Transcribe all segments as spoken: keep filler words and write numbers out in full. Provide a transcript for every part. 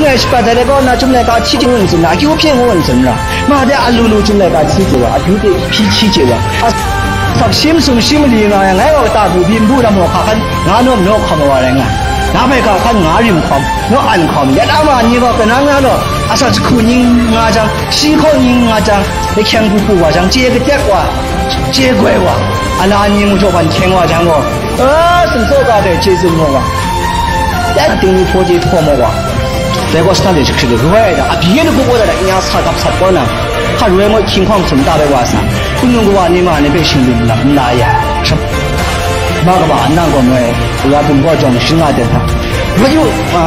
Ngai shakpat ai kaw na, chyum laika hti hti ngu n tsun na, akyu hpyi ngu n tsun ra. Ma de alu lu chyum laika hti chye wa, akyu hpyi hti chye wa. A, sak shi masum shi mali nga yang, ngai gaw kata bu byin bu lam gaw hka hkan nga naw naw hkawm ai wa rai nga. Na bai hka hkan nga rim hkawm, naw an hkawm, ya na ma ni gaw kanang na law, asak jahku ning nga jang, shi hkaw ning nga jang, lahkyang bu bu wa jang, chye katek wa, chye goi wa, ala ni mung jaw ban hkyeng wa jang gaw, a, sumsaw ga dai chye tsun gaw wa. Dai ting ni hpaw chye hpaw maw wa. Dai gaw shana de jahkrit de, roi ai da, a byi de gup wa da, nya sa gap sat kaw na, hka roi maw, hkying hkawng htum ta bai wa sa, hpunung kawa ni ma ni hpe shingdum nna, nna ya. Sham-, ma kaba nang gaw noi, ya bum gaw jawng shin nga de hta. Wa yu, ma,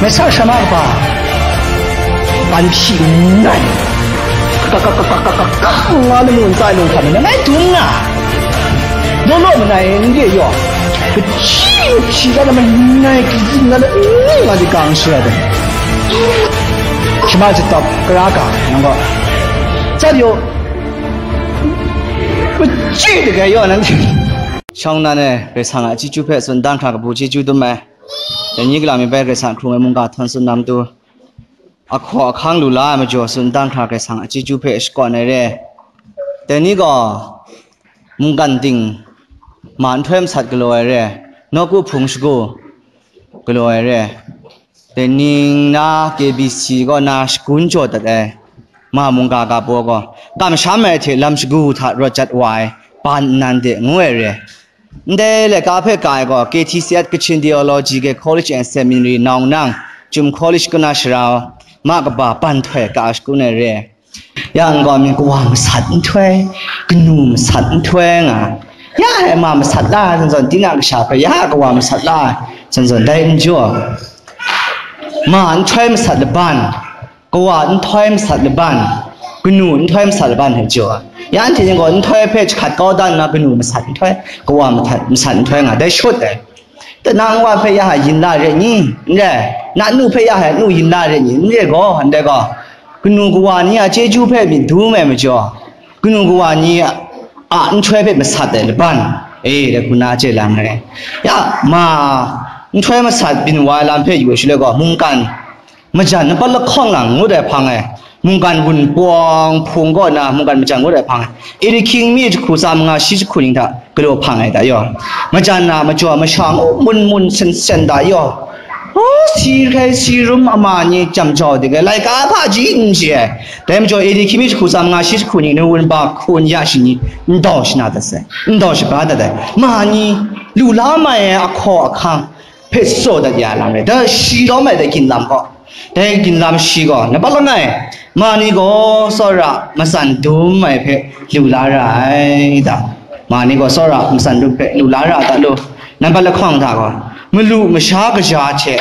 mai sa shama kaba, ban hpyi nngai. Ka, ka, ka, ka, ka, ka, ka, nga lamu ntsa ai lung hkra, ngai dum na. Law law manai n re yaw, kachyi hpyi la na manai kayin la na, nga di kang shara de. Shama jatap kara ka, nang gaw. Tsat yaw, kachyi de gai yaw, nang. Shawng nan e, Karai Kasang a chyeju hpe tsun dan hkra kabu chyeju dum ai. Dai ni kalam mi bai Karai Kasang hkrung ai mungga htawn tsun na matu. Ahkaw ahkang lu la ai majaw tsun dan hkra Karai Kasang a chyeju hpe shakawn ai re. Dai ni gaw mungkan ting ma nhtoi masat galaw ai re, nawku hpung shagu galaw ai re. Dai ning na K B C kaw na shagun jaw dat ai ma mungga ga baw gaw, kamsham ai hte lam shagu hta rawt jat wa ai ban nnan de ngu ai re. Ndai laika hpe ka ai gaw, K T C at Kachin Theological College and Seminary, Naungnang, Chum College kaw na sara ma kaba ban htoi ka shakun ai re. Ya n gaw, mi kawa masat nhtoi, kanu masat nhtoi nga, ya e ma masat la ai zawn zawn, tinang kasha hpe ya kawa masat la ai zawn zawn, dai n jaw, ma nhtoi masat laban, kawa nhtoi masat laban, kanu nhtoi masat laban hte jaw ai. Ya anhte ning gaw nhtoi hpe jahkrat kau dan nna, kanu masat nhtoi, kawa mahtat-, masat nhtoi nga dai shut ai. Tinang wa hpe ya hta yin la re ni? N re. Na nu hpe ya hta nu yin la re ni? N re gaw, ndai gaw, kanu kawa ni a chyeju hpe myit dum ai majaw, kanu kawa ni a nhtoi hpe masat ai laban, e, dai hku na chye lang ai. Ya, ma, nhtoi masat byin wa ai lam hpe yu ai shaloi gaw, mungkan majan nampat lahkawng lang ngut ai hpang e, mungkan wunpawng hpung kaw na mungkan majan ngut ai hpang e, Elikim mi jahku tsa manga shi jahku ning hta galaw hpang ai da yaw. Majan na majaw masha ngu mun mun sen sen da yaw. O, si hkrai si rum ama ni jam jau de ai, laika hpaji n chye ai. Dai majaw, Elikim mi jahku tsa manga shi jahku ning, ni wunpawng hpung ya shi ni n dau shana dat sai, n dau shaba dat ai. Ma ni lu la mai ai ahkaw ahkang hpe tsaw dat ya lam rai, da shi lawm ai da ginlam gaw, dai ginlam shi gaw nampat langai, ma ni gaw tsawra matsan dum ai hpe lu la ra ai da, ma ni gaw tsawra matsan dum hpe lu la ra da lu, nampat lahkawng hta gaw, malu masha kaja hte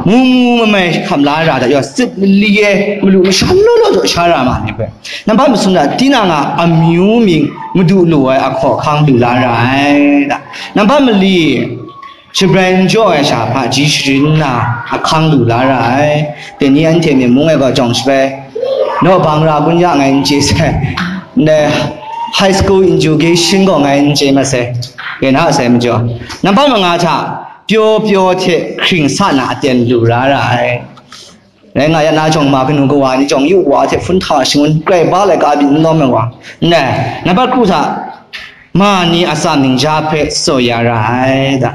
mu mu mamai hkam la ra da yaw, sit mali e malu masha law law jaw sha ra ma ni hpe, nampat masum da, tinang a amyu mying madu lu ai ahkaw ahkang lu la ra ai da, nampat mali, shabrai n jaw ai sha hpaji sharin nna ahkang lu la ra ai. Dai ni anhte myi mung e gaw jawng shabai, naw bang ra kun ya ngai n chye sai, ndai high school education gaw ngai n chye mat sai, rai na sai majaw, nampat manga hta pyaw pyaw hte hkring sa na aten lu ra ra ai. Rai nga ya na jawng ma kanu kawa ni jawng yu wa hte hpun hta shangun grai ba laika byin n lawm ai wa, ndai nampat kru hta ma ni a tsa ning ja hpe tsaw ya ra ai da.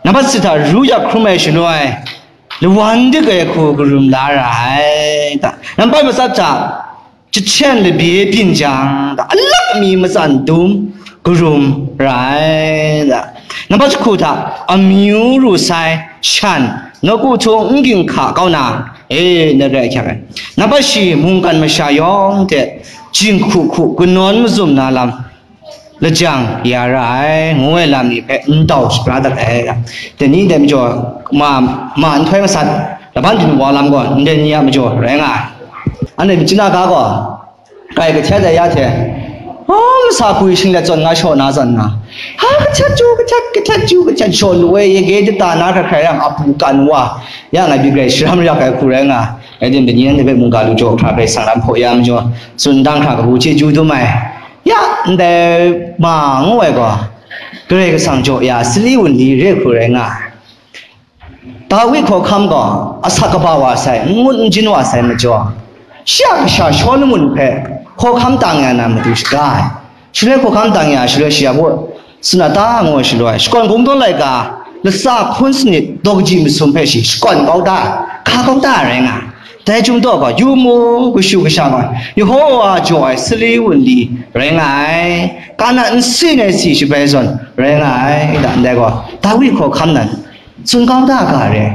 Nampat sit hta ru yak hkrum ai shaloi, lawan dik ai hku karum la ra ai da. Nampat matsat hta jahten labye byin jang da, alak mi matsan dum karum ra ai da. Nampat jahku hta amyu ru sai shan, nawku htung n ginhka kau na, e, na rai hkyak ai. Nampat shi mungkan masha yawng hte jinghku hku kanawn mazum na lam lajang ya ra ai, ngu ai lam ni hpe n dau shabra dat ai. Dai ni dai majaw, ma, ma nhtoi masat, laban dun wa lam gaw, ndai ni a majaw rai nga ai. Anhte myit chyeju na ga gaw, kai kahtet ai ya hte, a, masa pui shinglet zawn nga shaw na zawn nga, ha, kahtet chyu, kahtet, kahtet chyu, kahtet shaw lu ai, yege data na hkrai hkrai yang, apu kan wa, ya ngai byi grai sharam yak ai hku rai nga, rai timung, dai ni anhte hpe mungga lu jaw hkra Karai Kasang lam hpaw ya majaw, tsun dang hkra kabu chyeju dum ai. Ya, ndai ma ngu ai gaw, Karai Kasang jaw ya sali wunli re hku rai nga ai. Dawi hkawhkam gaw asak kaba wa sai, n ngut n jin wa sai majaw, shi a kasha Shawlumon hpe hkawhkam tang ya na matu shaga ai. Shaloi hkawhkam tang ya, shaloi shi a baw, Sunata ngu ai shaloi, shakawn kungdawn laika, latsa hkun sanit daw kaji masum hpe shi shakawn kau da, hka kau da ai rai nga ai. Dai chyum daw gaw, yu mu, kashu kasha gaw, Yehowa jaw ai sali wunli rai nga ai, kana nsi nai si shabai zawn rai nga ai, da ndai gaw, Dawi hkawhkam nan, tsun kau da ga re.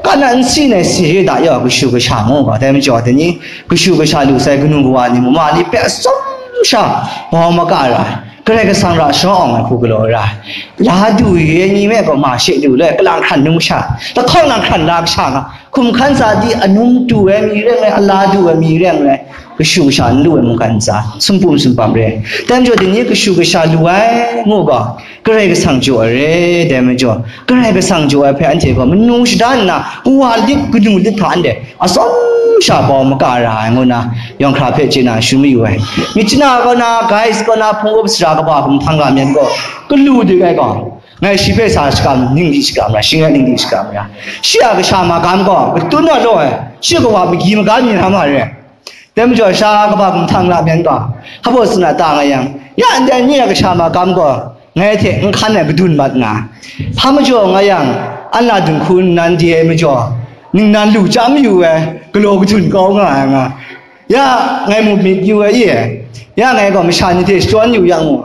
Kana nsi nai si re da yaw kashu kasha ngu ga, dai majaw, dai ni kashu kasha lu sai kanu kawa ni mu, ma ni hpe atsawm sha bau maka ra ai, Karai Kasang ra sharawng ai hku galaw ra ai. La du re ai ni me gaw ma she lu loi, kalang hkran num sha, lahkawng lang hkran la kasha nga, hkum hkan sa di anung tu ai mi rai nme, ala du ai mi rai nme, kashu kasha n lu ai mungkan ntsa, sumpum sumpam re. Dai majaw, dai ni kashu kasha lu ai ngu ga, Karai Kasang jaw ai re, dai majaw, Karai Kasang jaw ai hpe anhte gaw manu shada nna, kawa lit, kanu lit hta anhte atsawm sha bau maka ra ai ngu na, yawng hkra hpe chye na shun mayu ai. Myitkyina kaw na, Gais kaw na, hpung up sara kaba hkum htang ga myen gaw, kalu dik ai gaw, ngai shi hpe sa shakam, ning di shakam ra, shi ngai ning di shakam ra. Shi a kasha magam gaw, katun na law ai, shi kawa magi maga mi na ma re. Dai majaw, sha kaba hkum htang la myen gaw, hpa baw tsun a ta nga yang, ya ndai ni a kasha magam gaw, ngai hte n hkan ai kadun mat nga ai. Hpa majaw nga yang, an la dun hku nnan di ai majaw, ningnan lu chyam yu ai, galaw kadun kau nga ai nga. Ya ngai mu myit yu ai i, ya ngai gaw masha ni hte shadawn yu yang mu,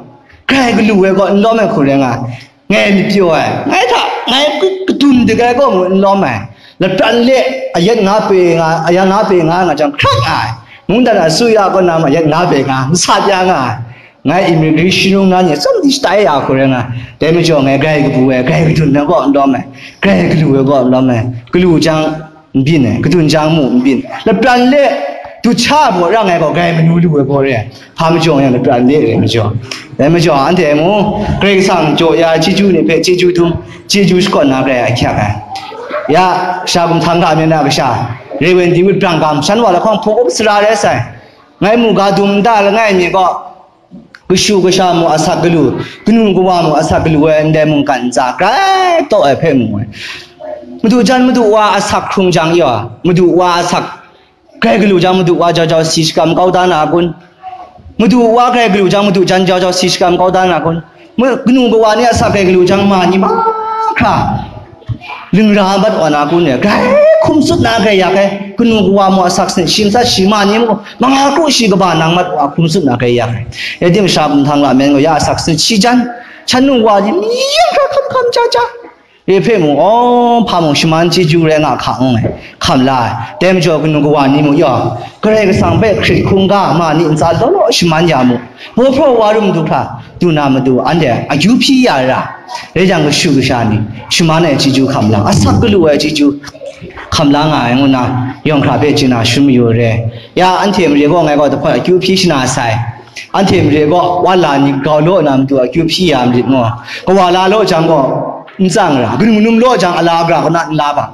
grai galu ai gaw n lawm ai hku rai nga ai. Ngai myit pyaw ai, ngai hta, ngai kadun dik ai gaw mu n lawm ai. Lapran le ayat nga pe nga, aya nga pe nga nga jang hkrak nga ai. Mungdan asuya kaw na ma ayat nga pe nga, masat ya nga ai. Ngai immigration rung na ni tsawm di shatai ya hku rai nga. Dai majaw ngai grai kabu ai, grai kadun ai gaw n lawm ai. Grai galu ai gaw n lawm ai. Galu jang n byin ai, kadun jang mu n byin. Lapran le du cha baw ra ngai gaw grai manu lu ai gaw re ai. Hpa majaw yang lapran le re majaw. Dai majaw, anhte mu, Karai Kasang jaw ya ai chyeju ni hpe chyeju dum, chyeju shakawn na grai ahkyak ai. Ya, sha gumhtam ga myit na kasha, Reverend David Brangham, shan wa lahkawng hpung up sara rai sai. Ngai mu ga dum nta langai mi gaw, kashu kasha mu asak galu, kanu kawa mu asak galu ai ndai mungkan ntsa grai taw ai hpe mu ai. Madu jan madu wa asak hkrung jang yaw, madu wa asak grai galu jang madu wa jau jau si shakam kau da na kun? Madu wa grai galu jang madu jan jau jau si shakam kau da na kun? Mu-, kanu kawa ni asak grai galu jang ma ni mahkra lingra mat wa na kun e? Grai hkum tsun na grai yak ai, kanu kawa mu asak sin shi matsat shi ma ni mu manga kru shi kaba nang mat wa hkum tsun na grai yak ai. Ya tim sha gumhtam ga myen gaw ya asak sin shi jan, shan nu wa ni mi yang hkra hkam hkam ja ja. E hpe mung, aw, hpa mung shaman chyeju rai nga hka n ai, hkam la ai. Dai majaw kanu kawa ni mung yaw, Karai Kasang hpe hkrit hkungga ma ni ntsa law law shaman ya mu. Baw hpraw wa rum du hkra, du na matu, anhte akyu hpyi ya ra, rai jang kashu kasha ni, shaman ai chyeju hkam lang, asak galu ai chyeju hkam la nga ai ngu na, yawng hkra hpe chye na shun mayu re. Ya anhte mare gaw ngai gaw dahpawt akyu hpyi shana sai. Anhte mare gaw, wa la ni grau law na matu akyu hpyi ya marit ngu. Kawa la law jang gaw, n tsang ra, kanu num law jang, ala gara kaw na n la ba.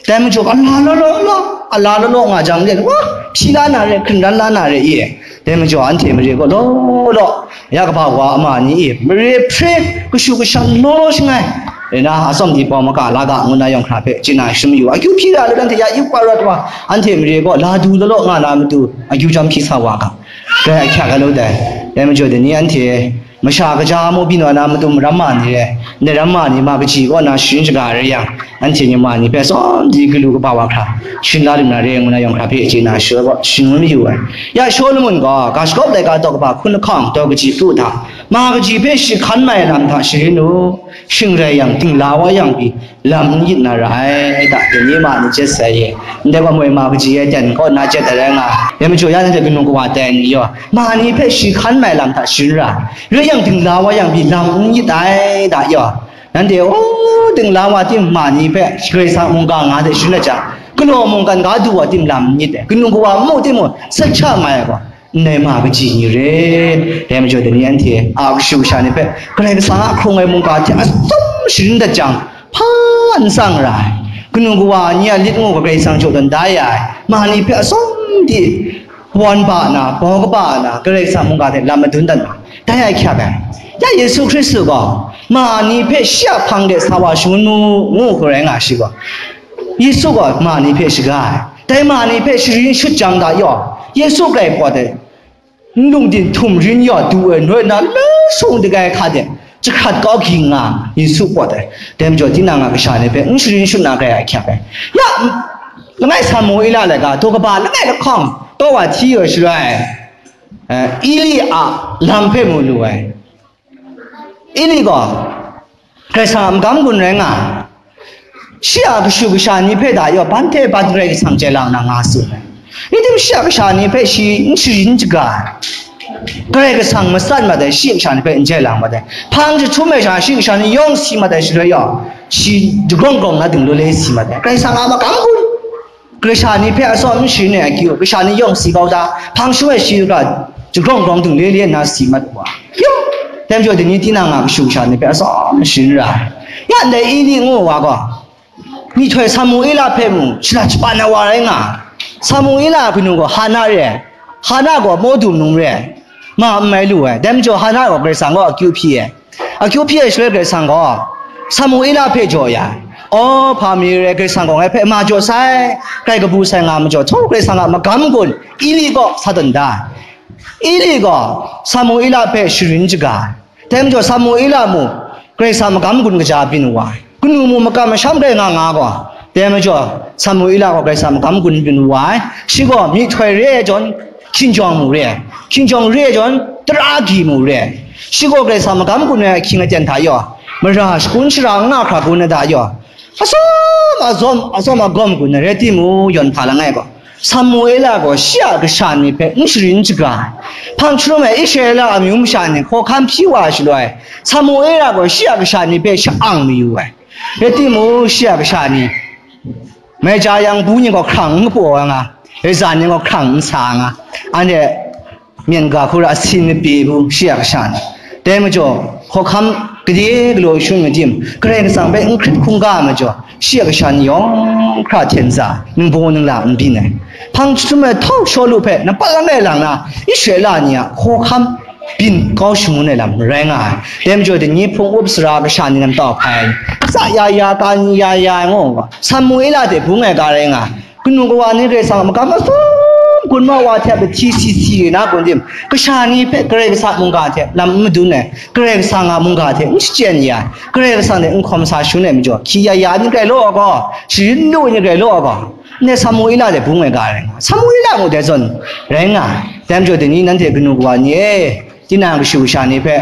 Dai majaw, ala law law law, ala law law nga jang let, wa, hpyi la na re, hkringran la na re, i. Dai majaw, anhte mare gaw, law law, ya kaba wa ama ni, i, mare hpre, kashu kasha law law shangai. Rai na, atsawm di bau maka la ga, ngu na yawng hkra hpe, chye na shun mayu, akyu hpyi ra, law dan hte ya yu pa rawt wa, anhte mare gaw, la du law law nga na matu, akyu jam hpyi sa wa ga. Grai ahkyak ai law dai. Dai majaw, dai ni anhte masha kaja mu byin wa na matu maram ma ni re, ndai ram ma ni ma kaji kaw na sharin shaga rai yang, anhte ni ma ni hpe tsawm di galu kaba wa hkra, sharin la lu na re ngu na yawng hkra hpe chye na shawa gaw, shangun mayu ai. Ya Shawlumon gaw, ga shagawp laika daw kaba hkun lahkawng daw kaji pru hta, ma kaji hpe shi hkan mai lam hta sharin u, shing rai yang, dingla wa yang pyi, lam n yit na ra ai, da, dai ni ma ni jet sai ye. Ndai gaw moi ma kaji e dan kaw na jet ai rai nga, dai majaw ya nanhte kanu kawa tai ni yaw, ma ni hpe shi hkan mai lam hta sharin ra, rai yang dingla wa yang pyi lam n yit ai, da yaw. Nanhte, o, dingla wa tim ma ni hpe Karai Kasang mungga nga hte sharin ai jang, galaw mungkan ga du wa tim lam n yit ai, kanu kawa n mu timung, sat sha nga ai gaw, ndai ma kaji ni re. Dai majaw, dai ni anhte a kashu kasha ni hpe Karai Kasang a hkrung ai mungga hte atsawm sharin dat jang, hpa n tsang ra ai. Kanu kawa ni a lit ngu ga Karai Kasang jaw tawn da ya ai. Ma ni hpe atsawm di wan ba na, bau kaba na, Karai Kasang mungga hte lam madun dat na, dai a hkyak ai. Ya Yesu Hkristu gaw, ma ni hpe shi a hpang de sa wa shangun mu, ngu hku rai nga shi gaw, Yesu gaw ma ni hpe shaga ai. Dai ma ni hpe sharin shut jang da yaw, Yesu grai pawt ai, nlung din htum rin yaw du ai, noi na le sung dagai hka de, jahkrat kau ging nga, Yesu pawt ai. Dai majaw, tinang a kasha ni hpe n sharin shut na grai ahkyak ai. Ya, langai Samuela laika, daw kaba langai lahkawng, taw wa hti yaw shaloi, eh, Eli a lam hpe mu lu ai. Eli gaw, Karai Kasang a magam gun rai nga ai. Shi a kashu kasha ni hpe da yaw, ban hte ban Karai Kasang chye lang na nga tsun ai. Rai tim, shi a kasha ni hpe shi n sharin shaga ai. Karai Kasang matsat mat ai, shi a kasha ni hpe n chye lang mat ai. Hpang jahtum ai sha, shi a kasha ni yawng si mat ai shaloi yaw, shi jagrawng grawng na ding lu le si mat ai. Karai Kasang a magam gun. Kasha ni hpe atsawm n sharin ai akyu, kasha ni yawng si kau da, hpang shu ai shi hkra jagrawng grawng dung le le nna si mat wa. Yu, dai majaw, dai ni tinang a kashu kasha ni hpe atsawm n sharin ra ai. Ya ndai Eli ngu wa gaw, myihtoi Samuela hpe mung shada shapan ai wa rai nga ai. Samuela a kanu gaw Hana re ai. Hana gaw Modu num re ai. Ma n mai lu ai. Dai majaw, Hana gaw Karai Kasang gaw akyu hpyi ai. Akyu hpyi ai shaloi Karai Kasang gaw Samuela hpe jaw ya ai. Aw, hpa mi re, Karai Kasang gaw ngai hpe ma jaw sai, grai kabu sai nga majaw, htawk Karai Kasang a magam gun Eli kaw sa tawn da ai. Eli gaw Samuela hpe sharin shaga ai. Dai majaw, Samuela mung Karai Kasang magam gun kaja byin wa ai. Kanu mung makam masham rai nga nga gaw, dai majaw, Samuela gaw Karai Kasang magam gun byin wa ai. Shi gaw myihtoi re ai jawn, hkinjawng mu re ai. Hkinjawng re ai jawn, tara agyi mu re ai. Shi gaw Karai Kasang magam gun ai ahkying aten hta yaw, mara shakun shara n nga hkra gun ai hta yaw, atsawm atsawm, atsawm agawm gun ai rai timung, yawn hpa langai gaw, Samuela gaw shi a kasha ni hpe n sharin shaga ai. Hpang jahtum ai Israela amyu masha ni hkawhkam hpyi wa ai shaloi, Samuela gaw shi a kasha ni hpe sha-ang mayu ai. Rai timung, shi a kasha ni, mai ja yang bu ni gaw hkrang n kapaw nga, rai za ni gaw hkrang n sa nga, anhte myen ga hkru ra asin mapi bu shi a kasha ni. Dai majaw, hkawhkam gade galaw shun madim, Karai Kasang hpe n hkrit hkungga ai majaw, shi a kasha ni yawng hkra hten za, ningbaw ningla n byin ai. Hpang jahtum ai htawk Shawlu hpe nampat langai lang na, Israela ni a hkawhkam byin kau shangun ai lam rai nga ai. Dai majaw, dai ni hpung up sara kasha ni lam tau hpai ai, tsa ya ya, ka ni ya ya ai ngu, Samuela hte bung ai ga rai nga ai. Kanu kawa ni Karai Kasang a magam atsawm gun ma wa hte a lahti si si re na kun tim, kasha ni hpe Karai Kasang mungga hte lam n madun ai, Karai Kasang a mungga hte n shachyen ya ai, Karai Kasang hte n hkawm sa shangun ai majaw, hkyi ya ya ni grai law gaw, sharin lu ni grai law gaw, ndai Samuela hte bung ai ga rai nga ai. Samuela ngu dai zawn rai nga ai. Dai majaw, dai ni nanhte kanu kawa ni e, tinang kashu kasha ni hpe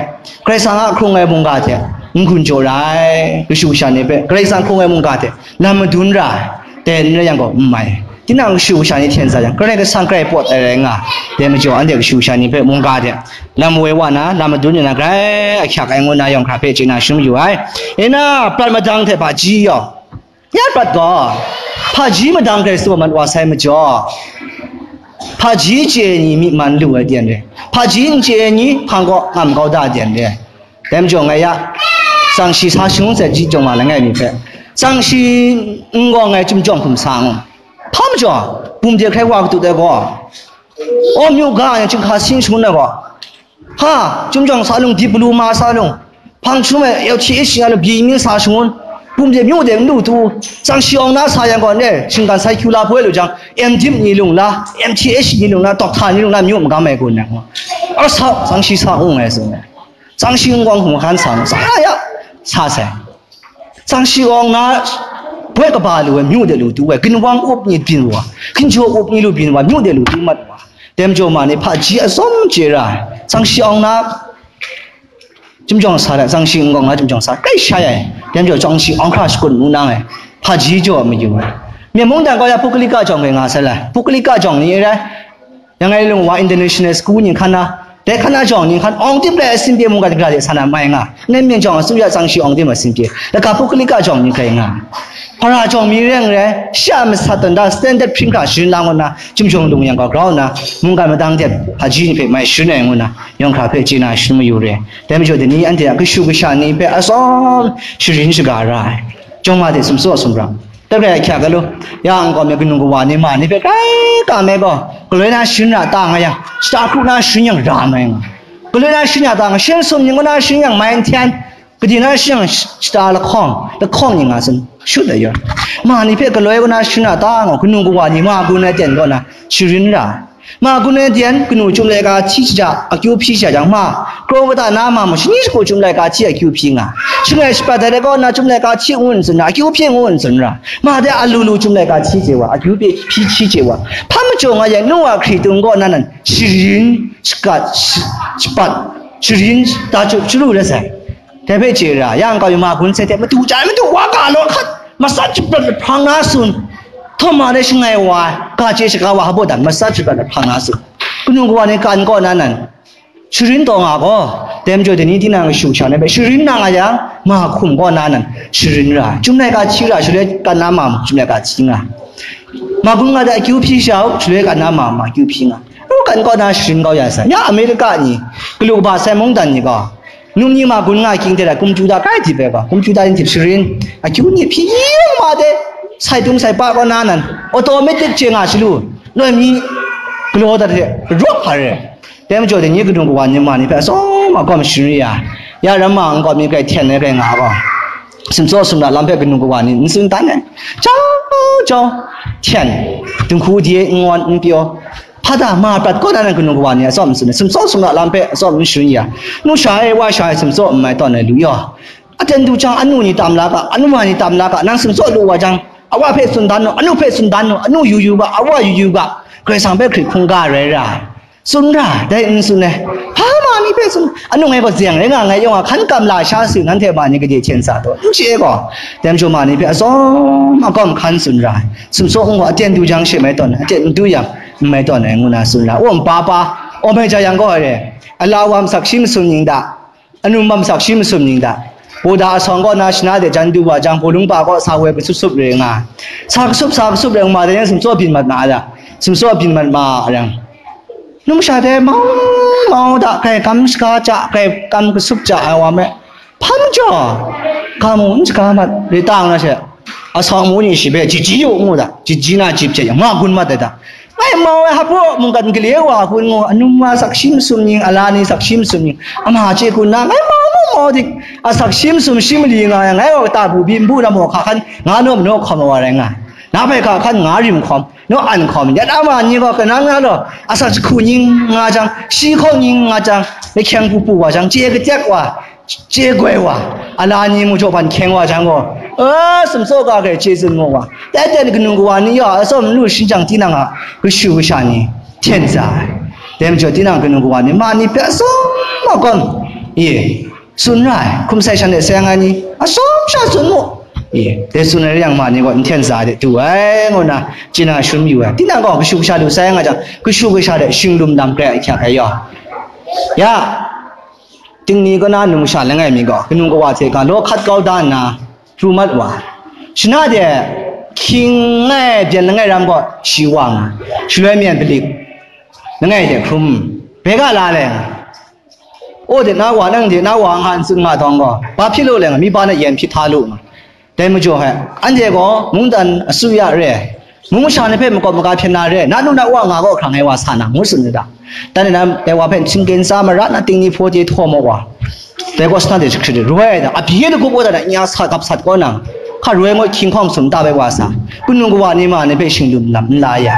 Karai Kasang a hkrung ai mungga hte n gun jaw ra ai, kashu kasha ni hpe Karai Kasang hkrung ai mungga hte lam madun ra ai, dai n rai yang gaw, n mai. Tinang kashu kasha ni hten sa yang, Karai Kasang grai pawt ai rai nga ai. Dai majaw, anhte kashu kasha ni hpe mungga hte lam woi wa na, lam madun ya na, grai ahkyak ai ngu na, yawng hkra hpe chye na shangun mayu ai. E na, prat madang hte hpaji yaw, ya prat gaw, hpaji madang grai tsaw mat wa sai majaw, hpaji chye ai ni myi man lu ai ten re, hpaji n chye ai ni hpang kaw ngam kau da ai ten re. Dai majaw ngai ya, tsang shi sa shangun sai ji jawng ma langai mi hpe, tsang shi n gaw ngai chyum jawng hkum sa ngu. Hpa majaw, bum de hkrai wa katut ai gaw, aw, myu ga ai chyinghka sin shangun ai gaw, ha, chyum jawng sa lung, dip galu ma sa lung, hpang jahtum ai L T H nga lung, byi mying sa shangun, bum de myu de n lu tu, tsang shi awng na sa yang gaw, ne, shinggan sai hkyu la poi lu jang, M dip ni lung la, M T H ni lung la, doctor ni lung la, myu magam ai gun ai gaw, a sa, tsang shi sa ung ai tsun ai. Tsang shi n gaw hkum hkan sa, sa ya ya, sa sai. Tsang shi awng na, boi kaba lu ai, myu de lu tu ai, ginwang up ni byin wa, hkinjaw up ni lu byin wa, myu de lu tu mat wa. Dai majaw ma ni hpaji atsawm chye ra ai. Tsang shi awng na, chyum jawng sa ai, tsang shi n gaw nga chyum jawng sa ai, kai sha ai. Dai majaw tsang shi awng hkra shakut mu nang ai, hpaji jaw mayu ai. Myen mungdan gaw ya Pukalika jawng gai nga sai lai. Pukalika jawng ni rai, yang ngai lung wa International School ni hkan na, dai hkan na jawng ni hkan awng tim rai, a sin pyi mungga dagra de sa na mai nga. Ngai myen jawng a tsun ya, tsang shi awng tim a sin pyi. Laka Pukalika jawng ni gai nga. Hpara jawng mi reng rai, sha masat tawn da standard hpring hkra sharin lang ngut na, chyum jawng lung yang gaw grau nna, mungga madang de hpaji ni hpe mai sharin ai ngu na, yawng hkra hpe chye na shangun mayu re. Dai majaw, dai ni anhte a kashu kasha ni hpe atsawm sharin shaga ra ai. Jawng ma de sumsaw sumra. Dai rai ahkyak ga lu, ya n gaw me kanu kawa ni ma ni hpe grai ka me gaw, galoi na sharin ra ta nga yang, shata kru na sharin yang ra mai nga. Galoi na sharin ya ta nga, shin sum ni ngu na sharin yang mai n hten, Gade na shang shata lahkawng, lahkawng ni nga tsun, shut ai yaw. Ma ni hpe galoi kaw na shana ta ngaw, kanu kawa ni ma gun ai ten kaw na sharin ra. Ma gun ai ten, kanu chyum laika hti shaja, akyu hpyi shaja jang, ma, kraw kata na ma mung, shani shagu chyum laika hti akyu hpyi nga. Shangai shapat ai kaw na chyum laika hti ngu n tsun ra, akyu hpyi ngu n tsun ra. Ma de alu lu chyum laika hti chye wa, akyu hpyi hti chye wa. Hpa majaw nga yang, nu wa hkritung kaw na nan, sharin, shakat, sh-, shapat, sharin, ta chup, sharu rai sai. Dai hpe chye ra, yang kau yu ma gun sai hte, madu jai, madu wa ga law hkat, matsat jahprat lahprang na tsun. Htawm ma de shangai wa, ga chye shaga wa, hpa dan, matsat jahprat lahprang na tsun. Kanu kawa ni kan kaw na nan, sharin taw nga gaw, dai majaw dai ni tinang kashu sha na hpe, sharin na nga yang, ma hkum kaw na nan, sharin ra. Chyum laika hti ra, shaloi kan na ma, chyum laika hti nga. Ma gun nga de akyu hpyi sha u, shaloi kan na ma, ma akyu hpyi nga. Ru kan kaw na sharin kau ya sai. Ya Amerika ni, galu kaba sai mungdan ni gaw, num ni ma gun nga kying hte rai, kumtu da kai dip ai gaw, kumtu da ni dip sharin, akyu ni hpyi yin ma de, sai tung sai pa kaw na nan, automatic chye nga shalu, loi mi, galaw dat hte, rawk hpa re. Dai majaw dai ni kanu kawa ni ma ni hpe atsawm agawm sharin ya, ya ram ma nkau mi grai hten ai grai nga gaw, sumtsaw sumla lam hpe kanu kawa ni n tsun dan ai. Jau jau, hten, dinghku di n ngawn n pyaw, hpa da ma prat kaw na nan kanu kawa ni atsawm n tsun ai, sumtsaw sumla lam hpe atsawm n sharin ya, nu sha ai, wa sha ai, sumtsaw n mai tawn ai lu yaw. Aten du jang, anu ni tam la ga, anu wa ni tam la ga, nang sumtsaw lu wa jang, awa hpe tsun dan nu, anu hpe tsun dan nu, anu yu yu ga, awa yu yu ga, Karai Kasang hpe hkrit hkungga rai ra. Tsun ra, dai n tsun ai. Hpa ma ni hpe tsun, anu ngai gaw zeng rai nga, ngai yawng a hkan kam la sha su, nanhte ma ni gade hten sa taw, n chye gaw, dai majaw ma ni hpe atsawm agawm hkan tsun ra ai. Sumtsaw n gaw, aten du jang she mai tawn ai, aten n du yang n mai tawn ai, ngu na tsun ra. Awm pa pa, awm ai ja yang gaw, re, ala wa masak shi masum ning da, anum wa masak shi masum ning da, Buddha asawng kaw na shana de jan du wa jang, bawlung pa kaw sa woi kasup sup re nga, sa kasup, sa kasup re nga ma de, sumtsaw byin mat ma da, sumtsaw byin mat ma yang, numsha de mau mau da, grai kam shaga ja, grai kam kasup ja ai wa me, hpa majaw, ga mu n shaga mat, re tang na she, asawng mu ni shi hpe, jiji yu ngu da, jiji na jip hte yang, ma gun mat ai da. Ngai mau ai hpaw mungkan gale wa kun ngu, anum wa sak shi masum ning, ala ni sak shi masum ning, ama chye kun na, ngai mau mu mau dik, a sak shi masum shi mali nga yang, ngai gaw ta bu byin bu na maw hka hkan, nga naw manaw hkawm ai wa rai nga, na hpai hka hkan nga rim hkawm, naw an hkawm, ya da ma ni gaw kanang na law, a sak jahku ning nga jang, shi hkawng ning nga jang, lahkyeng pupu wa jang, chye katek wa, chye goi wa, ala ni mu jaw ban hkyeng wa jang gaw, a, sumtsaw ga hkrai chye tsun mu wa, dai ten kanu kawa ni ya, atsawm n lu shin jang tinang a kashu kasha ni hten sa ai. Dai majaw tinang kanu kawa ni ma ni hpe atsawm agawm, e, tsun ra ai, hkum sai shan de sai nga ni, atsawm sha tsun mu. E, dai tsun ai rai yang ma ni gaw n hten sa ai de du ai, ngu na, chye na shalum yu ai. Tinang gaw kashu kasha lu sai nga jang, kashu kasha de shinglum lam hkrai ahkyak ai yaw. Ya, Tingni kaw na numsha langai mi gaw, kanu kawa hte ga law hkat kau da nna, pru mat wa. Shana de, hkying langai byen langai ram gaw, shi wa nga, shaloi myen palik langai hte hkrum, bai ga la le nga. O de na wa, nang de na wa, nga n tsun nga dawng gaw, ba hpyi lu le nga, mi ba na yen hpyi hta lu nga. Dai majaw hpe, anhte gaw mungdan asuya re ai, mung masha ni hpe makawp maga hpyen na re ai, na nu na wa nga gaw hkrang ai wa sa na, ngu tsun u ga. Dan e na, dai wa hpe htingken tsa mara na, tingni hpaw de htaw maw wa, dai gaw shana de jahkrit ai, roi ai da, abyi lagup wa da na, nya sa gap sat kaw na, hka roi ngut hkying hkawng masum ta bai wa sa, kanu kawa ni ma ni hpe shinglum lam n la ya.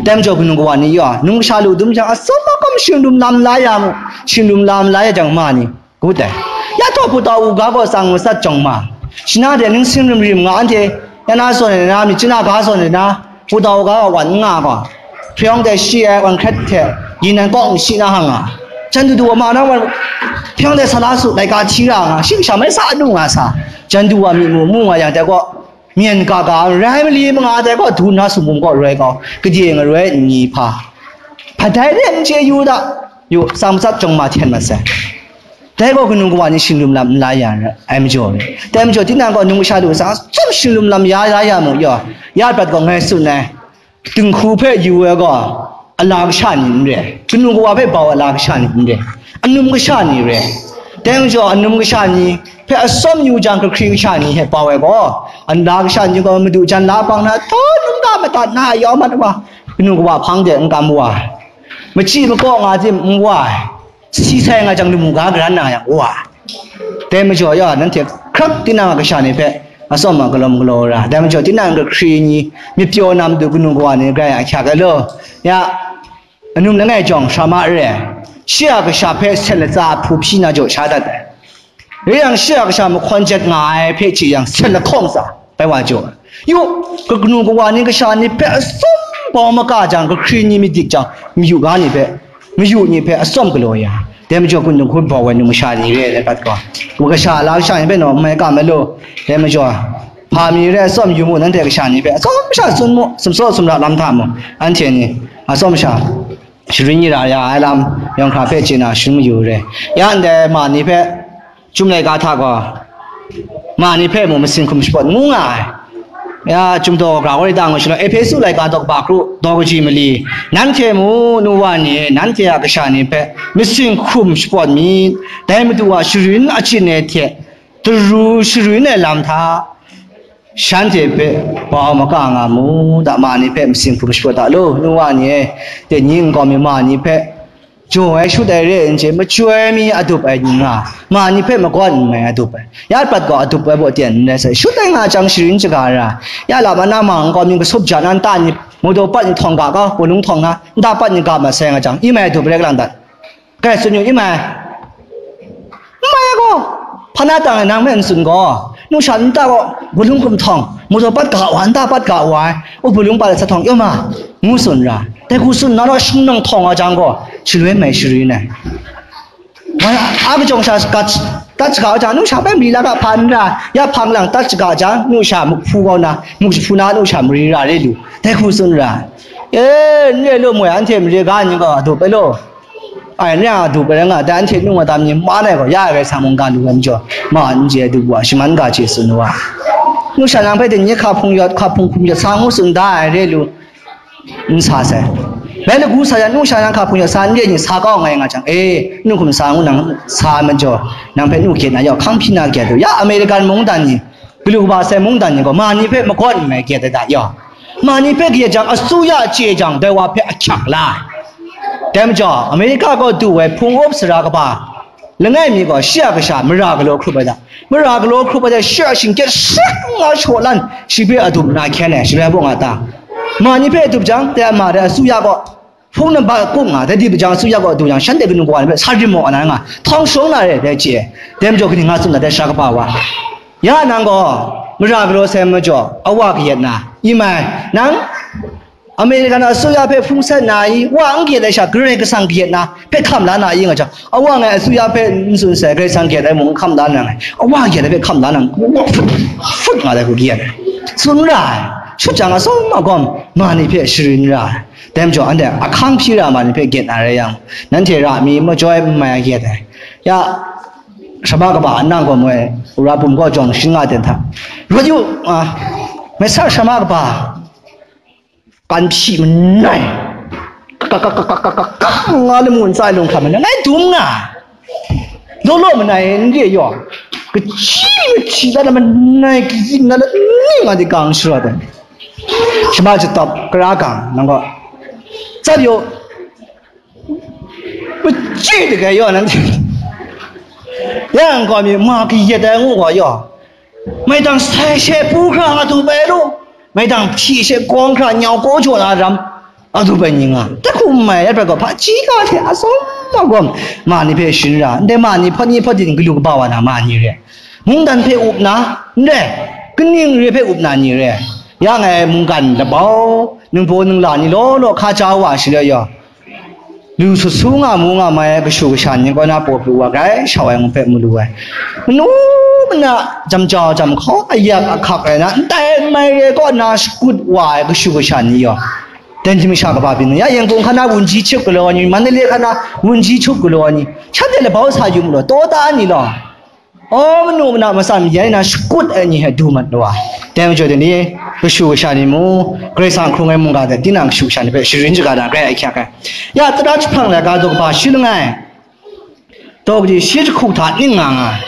Dai majaw kanu kawa ni yaw, nung sha lu dum jang, atsawm makawm shinglum lam la ya mu, shinglum lam la ya jang ma ni, Gut ai. Ya taw hpu taw u ga gaw tsang matsat jawng ma. Shana de ningsing rim rim nga anhte, ya na zawn ai na, myit chyeju na ga zawn ai na, hpu taw u ga gaw wan n nga gaw, hpyawng de shi ai wan hkret hte, yin nan kawng shi na hang nga. Jan du du wa ma na wan, hpyawng de sa la su, laika hti ra nga, shi kasha mai sa anu nga sa, jan du wa myi mu mu nga yang dai gaw, myen ga ga, rai mali manga dai gaw, du na sumung gaw roi gaw, gade ngaroi n ni hpa. Hpa dai re n chye yu da, yu, tsang matsat jawng ma hten mat sai. Dai gaw kanu kawa ni shinglum lam n la ya ai majaw, dai majaw tinang gaw nung sha lu sa, chyawm shinglum lam ya la ya mu yaw, ya prat gaw ngai tsun ai, dinghku hpe yu ai gaw, ala kasha ni n re, kanu kawa hpe bau ai ala kasha ni n re, anum kasha ni re. Dai majaw anum kasha ni hpe atsawm yu jang, kahkring kasha ni hpe bau ai gaw, ala kasha ni gaw madu jan la bang na, htaw num ga madat na a yau mat wa, kanu kawa hpang de n kam wa, machyi makaw nga tim n wa ai, si sai nga jang lamu ga garan na yang wa, Dai majaw ya, nanhte hkrak tinang a kasha ni hpe atsawm a galaw galaw ra. Dai majaw tinang kahkri ni myit pyaw na matu kanu kawa ni grai ahkyak ai law. Ya, anum langai jawng sha ma re ai. Shi a kasha hpe sen latsa hpu hpyi na jaw sha dat ai. Rai yang, shi a kasha mahkawn jet nga ai hpe chye yang, sen lahkawng tsa bai wa jaw ai. Yu, kanu kawa ni kasha ni hpe atsawm bau maka jang, kahkri ni myit dik jang, mayu ga ni hpe, mayu ni hpe atsawm galaw ya. Dai majaw, kun dinghku bau ai numsha ni re ai, dai pat gaw, wa kasha la kasha ni hpe naw n mai kam ai law. Dai majaw, hpa mi re ai atsawm yu mu, nanhte kasha ni hpe atsawm sha tsun mu, sumsaw sumra lam hta mu, anhte ni atsawm sha sharin yu ra ya ai lam, yawng hkra hpe chye na sharin mayu re. Ya ndai ma ni hpe, Chyum laika hta gaw, ma ni hpe mung masing hkum shapawt ngu nga ai. Ya, Chyum daw gara woi da ngu shaloi, Ehpesu laika daw kaba kru, daw kaji mali, nanhte mu, nu wa ni e, nanhte a kasha ni hpe masing hkum shapawt myit, dai Madu a sharin achyin ai hte daru sharin ai lam hta, shanhte hpe bau maka nga mu da, ma ni hpe masing hkum shapawt da law, nu wa ni e, dai ni nkau mi ma ni hpe jaw ai shut ai re ai n chye, machyoi mi adup ai ni nga, ma ni hpe magawn n mai adup ai, ya prat gaw adup ai baw ten n rai sai, shut ai nga jang sharin shaga ra, ya la ma na ma nkau mi kasup ja na nta ni, mawdaw pat ni htawng ga ga, bawlung htawng na, nta pat ni ga ma sai nga jang, i mai adup rai lang dat. Kai tsun yu, i mai. N mai ai gaw, hpa na tang e nang hpe n tsun gaw, nu sha nta gaw, gunlung hkum htawng, mawdaw pat ga wa, nta pat ga wa ai, u bawlung pat ai sa htawng, yawm a, ngu tsun ra. Dai hku tsun na raw, shangnawng htawng wa jang gaw, shaloi mai sharin ai. Wa, a kajawng sha gat, tat shaga wa jang, nu sha hpe mali la ga hpa n ra, ya hpang lang tat shaga jang, nu sha muk hpu kau na, muk jahpu na, nu sha mari ra re lu, dai hku tsun ra. E, n re lu, moi anhte mare ga ni gaw, adup ai law. Ai, n re ai adup ai rai nga, dai anhte nu wa tam ni man ai gaw, ya ai Karai Kasang mungga lu ai majaw, ma n chye ai dup wa, shaman ga chye tsun wa. Nu sha nang hpe dai ni hka hpung yawt, hka hpung hkum yawt sa ngu tsun da ai re lu, n sa sai. Bai lagu sa yang, nu sha nang hka hpung yawt sa n re ni sa kau ngai nga jang, e, nu hkum sa ngu nang sa ai majaw, nang hpe nu gyet na yawng hkang hpyi na gyet lu. Ya American mungdan ni, galu kaba sai mungdan ni gaw, ma ni hpe magawn n mai gyet ai da yawng. Ma ni hpe kayat jang, asuya chye jang, dai wa hpe ahkyak la ai. Dai majaw, Amerika kaw du ai hpung up sara kaba langai mi gaw, shi a kasha mara galaw hkrup ai da. Mara galaw hkrup ai da, shi a shingkyet shak nga shaw lan, shi hpe adup na hkyen ai, shaloi bung a ta. Ma ni hpe adup jang, dai a ma dai asuya gaw, hpung nambat kup nga, dai di bajang asuya gaw du yang, shanhte kanu kawa ni hpe sa rim maw na nga, htawng shawng na re, dai chye ai. Dai majaw, kaning nga tsun na, dai sara kaba wa. Ya nang gaw, mara galaw sai majaw, awa kayat na, i mai, nang, American asuya hpe hpung sat na i, wa n kayat ai sha, Karai Kasang kayat na, hpe hkam la na i nga jang, awa ngai asuya hpe n tsun sai, Karai Kasang kayat ai mung n hkam la na ngai, awa kayat ai hpe hkam la na, wa hput, hput nga dai hku kayat ai. Tsun ra ai, shut jang atsawm agawm, ma ni hpe sharin ra ai. Dai majaw, anhte ahkang hpyi ra ma ni hpe gyet na rai yang, nanhte ra mi majoi n mai a gyet ai. Ya, shama kaba nang gaw moi, wora bum gaw jawng shin nga ten hta. Rawt yu, a, mai sa shama kaba, kan hpyi manai, ka, ka, ka, nga lamu ntsa ai lung hkra manai, ngai dum nga. Law law manai n re yaw, kachyi machyi la na manai, kayin na la ni nga di gang sharawt ai. Shama jatawp kara gang, nang gaw, tsap yaw, machyi dagai yaw, nang, yang gaw mi ma kayat ai ngu gaw yaw, maidang sai she pu hkra adup ai lu, maidang hpyi she gawng hkra nyau kaw jaw na ram, adup ai ni nga, dai hku n mai ai prat gaw, hpaji ga hte atsawm agawm, ma ni hpe sharin ra, ndai ma ni hpawt ni hpawt din galu kaba wa na ma ni re, mungdan hpe up na, n re, kaning re hpe up na ni re, ya ngai mungkan labau, ningbaw ningla ni law law hka ja wa shaloi yaw, lu sut su nga mu nga mai ai kashu kasha ni kaw na paw pru wa, grai shau ai ngu hpe mu lu ai. Manu mana jam jau jam hkaw, ayak ahkak rai na, n tai n mai re kaw na shakut wa ai kashu kasha ni yaw, dan hti masha kaba byin, ya Yangon hkan na wunji chup galaw ai ni, Mandalay hkan na wunji chup galaw ai ni, shanhte labau sa yu mu law, taw ta ni law. Aw, manu mana matsan mayai na shakut ai ni hte du mat lu ai. Dai majaw, dai ni kashu kasha ni mu, Karai Kasang hkrung ai mungga hte tinang kashu kasha ni hpe sharin shaga na grai ahkyak ai. Ya, tara jahprang laika daw kaba shi langai, daw kaji shi jahku hta ning nga nga ai.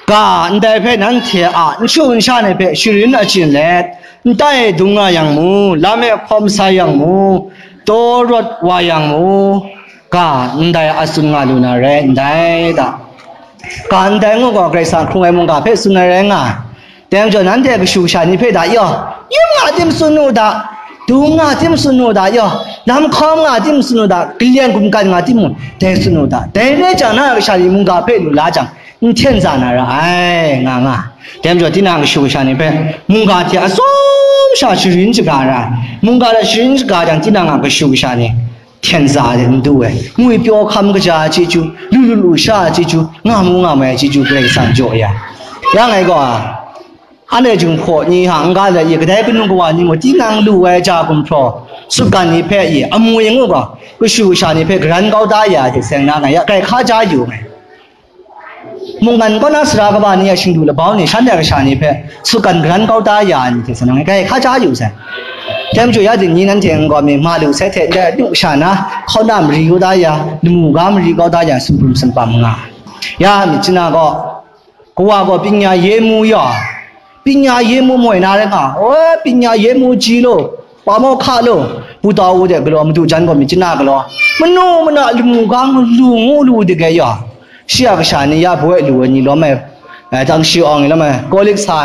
Ga ndai hpe nanhte a nsu nsha ni hpe sharin achyin let, ntai dung nga yang mu, lam e hkawm sai yang mu, taw rawt wa yang mu, ga ndai a tsun nga lu na rai ndai ta? Ga ndai ngu gaw Karai Kasang hkrung ai mungga hpe tsun ai rai nga ai. Dai majaw nanhte kashu kasha ni hpe da yaw, yin nga tim tsun u da, dung nga tim tsun u da yaw, lam hkawm nga tim tsun u da, kalyan gumgan nga tim mu, dai tsun u da. Dai rai jang, na a kasha ni mungga hpe lu la jang, n hten za na ra ai, nga nga. Dai majaw, tinang kashu kasha ni hpe mungga hte atsawm sha sharin shaga ra ai. Mungga hta sharin shaga jang, tinang a kashu kasha ni hten za ai n du ai. Ngwi pyaw hkam kaja ai chyeju, lu lu lu sha ai chyeju, nga mu nga mai ai chyeju, Karai Kasang jaw ya. Ya ngai gaw, anhte Jinghpaw ni hta n-ga let i, kadai kanu kawa ni mung, tinang lu ai ja gumhpraw, sutgan ni hpe i, amu i ngu gaw, kashu kasha ni hpe garan kau da ya ai hte seng na ngai ya, kai hkaja yu ngai. Mungkan kaw na sara kaba ni a shingdu labau ni, shanhte a kasha ni hpe sutgan garan kau da ya ai ni hte seng na ngai, kai hkaja yu sai. Dai majaw, ya ding ni nanhte n-gaw mi, ma lu sai hte, ndai anu kasha na, hkauna mari kau da ya, lamu ga mari kau da ya, sumhpum sumhpam nga. Ya, myit chyanna gaw, kawa gaw ပညာရေးမှူး yaw, ပညာရေးမှူး moi na rai nga, o, ပညာရေးမှူးကြီးလို့, ပါမောက္ခလို့, ပူတာဝူတဲ့ကလော မတူချမ်းကောမစ်ချနာကလော, မနုမနလူမှုကောင်းလူမှုလူတကယ်ရော, ရှေ့ရကရှာနေရဘွဲ့လူဝဲညီလောမဲ, အဲ, တန်ရှီအောင်ညီလောမဲ, ကောလိပ်စာ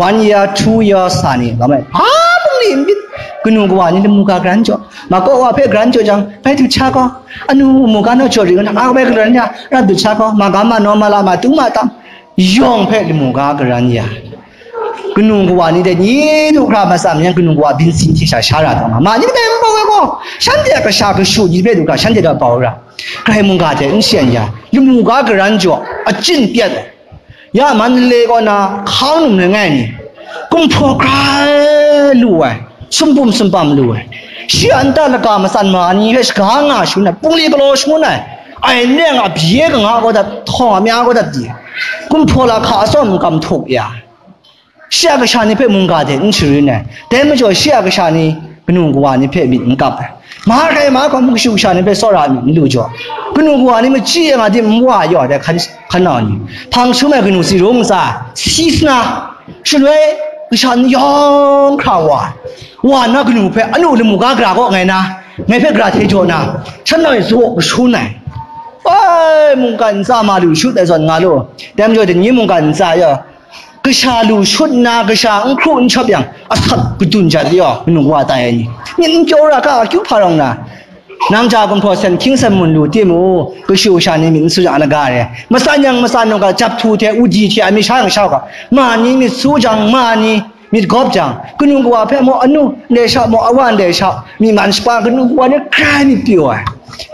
one year, two year စာနေလောမဲ, ဘာမှမနေဘူး, ကနူကဝါနေလမှုက grand ကြော့, မကောဝါဖဲ grand ကြော့ကြောင့်, ဖဲသူချာကော, အနူမူကနော့ချော်ရီကန အားပဲကလရည ရတ်သူချာကော, မကမနောမလမ တူမတမ်, ယောင်ဖဲလမှုက grand ရ, ကနူကဝါနေတဲ့ညီတို့ခရမစမင်းကနူကဝါဘင်းစင်းထေရှာရှာတာတော့မှာ, မညီတဲ့ဘဝဲကော, ရှမ်းတဲ့ကရှာကရှုညီပဲတို့က ရှမ်းတဲ့တော့ပါဝရ, ကြိုင်မုန်ကတဲ့ အင်းရှင်းရ, လမှုက grand ကြော့, အကျင့်ပြတ်တယ်, ရမန္တလေးကောနာ, ခေါင်းနုံနဲ့ငဲ့နေ, ကွန်ဖော်ကြလူဝဲ, စွန့်ပုံစွန့်ပမ်လူဝဲ, ရှေ့အန္တလကမစံမာနီဟဲရှကားငါရှုံးနဲ့, ပူလီကလောရှုံးနဲ့, အိုင်နဲ့ငါပြေးကငါကောတတ်, ထောင်အများကောတတ်ဒီ, ကွန်ဖော်လာခါအစောင့်ကမ်ထုတ်ရ, ရှေ့အကရှာနေဖက်မုန်ကတဲ့ အင်းချူရင်းနဲ့, တဲမကျော်ရှေ့အကရှာနေ ကနုံကဝါနေဖက်မီးမကပ်ပဲ, မဟာခိုင်မဟာကောမကရှုကရှာနေဖက်စောရမီးမလူကျော်, ကနုံကဝါနေမကြည့်ရငါဒီမဝါရော်တဲ့ခဏောင်နီ, ထောင်ရှုံးမဲ့ကနုံစီရုံးကစား, စီစနာ, ရှလွဲကရှာနေရောင်ခရဝါ, ဝါနာကနုံဖက်အနုလမှုကဂရာကောငယ်နာ, ငယ်ဖက်ဂရာထေကျော်နာ, ချက်နောက်ရင်ဇို့ကရှုံးနိုင်, အဲမုန်ကန်စားမလူရှုတဲ့ဇွန်ငါလို့, တဲမကျော်တညီမုန်ကန်စားရော်, ကရှာလူရှုတ်နာကရှာအခရုအချပ်ယံအဆပ်ကတုန်ချပ်ရော် ကနုံကဝါတၢ်ယဲနီ, မြင်းကျော်ရကအကျူဖာရောင်နာ, နမ်ဂျာကွန်ဖော်ဆန်ခင်းဆန်မွန်လူတိမူ, ကရှုရှာနေမြင်းဆူရအနဂါရဲ, မစညံမစနုံကဂျပ်ထူထဲဦးဒီထဲအမီးရှာငါရှောက်က, မာနီမြစ်ဆူကြံမာနီ မြစ်ကောပ်ကြံ, ကနုံကဝါဖဲမော်အနုလဲရှောက်မော်အဝါလဲရှောက်, မြစ်မန်ရှပါကနုံကဝါနဲ့ကြိုင်မြစ်ပြော်,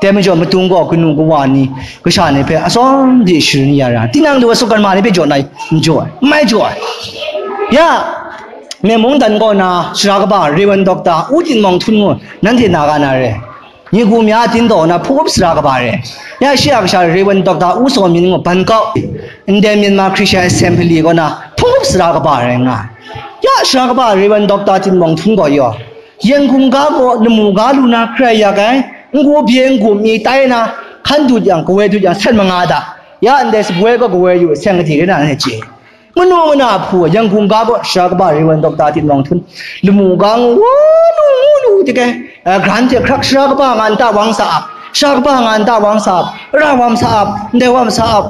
တဲမကျော်မတုံးကောကနုံကဝါနီ, ကရှာနေဖဲအစောင့်ဒီရှုံရရာ, တင်းနံလူဝဲစုကမ္မနီဖဲကြော်နိုင်, မကြော်, မကြော်, ယ, မေမုန်တန်ကောနာ, စရာကပါ, ရေဝံဒေါက်တာ, ဦးတင်မောင်ထွန်းကို, နန်းဒေနာကနာရဲ, ညီကူများအသင်းတော်နာ ဖုပ်စရာကပါရဲ, ရရှိအကရှာ ရေဝံဒေါက်တာ ဦးစောမင်းကို ဘန်ကောက်, အင်ဒဲမြန်မာခရစ်ယာန်အစမ်ဘလီကောနာ, ဖုပ်စရာကပါရဲငါ, ရစရာကပါ ရေဝံဒေါက်တာတင်မောင်ထွန်းကိုရော, ရန်ကုန်ကားကို လမူကားလူနာ ခရယာကဲ, ငိုပြေငိုမြေတိုင်းနာ, ခန်းတူကြံ ကဝဲတူကြံ ဆက်မငါတာ, ရန်တဲ့စပွဲကကဝဲယူ ဆန်ကတိရနာနဲ့ချေ, မနုမနဖူ ရန်ကုန်ကားကို စရာကပါ ရေဝံဒေါက်တာတင်မောင်ထွန်း, လမူကားငိုလူငိုလူတကဲ, အဲ, ဂရန်တဲ့ ခရက်စရာကပါငါန်တဝမ်စာပ်, စရာကပါငါန်တဝမ်စာပ်, ရဝမ်စာပ်, ဒဲဝမ်စာပ်,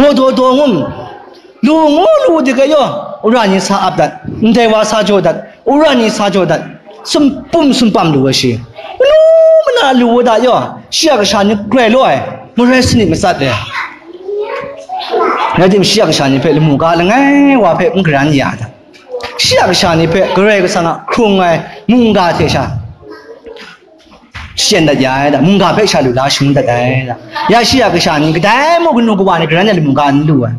ငိုတိုတိုငုံ, လူငိုလူတကဲရော, ရန်ရင်စာပ်ဒတ်, ဒဲဝါစာကြောဒတ်, ရန်ရင်စာကြောဒတ်, စွန်ပုံစွန်ပမ်လူဝဲရှိ, မနုမနလူဝဲဒတ်ရော, ရှေ့ကရှာနေကြဲလို့အဲ, မရဲစနစ်မစတ်တယ်, ငါဒီမရှေ့ကရှာနေဖဲ လမူကားလငယ်ဝါဖဲ မကရန်ရတာ, ရှေ့ကရှာနေဖဲ ကရဲကဆန်က ခုံငယ် မုန်ကားထဲရှာ, ရှင်းတတ်ရတဲ့ မုန်ကားဖဲရှာလူလား ရှုံးတတ်တယ်တဲ့, ရရှိရကရှာနေ ကတိုင်းမို့ကနုကဝါနေ ကရန်နဲ့ လမူကားနလူဝဲ,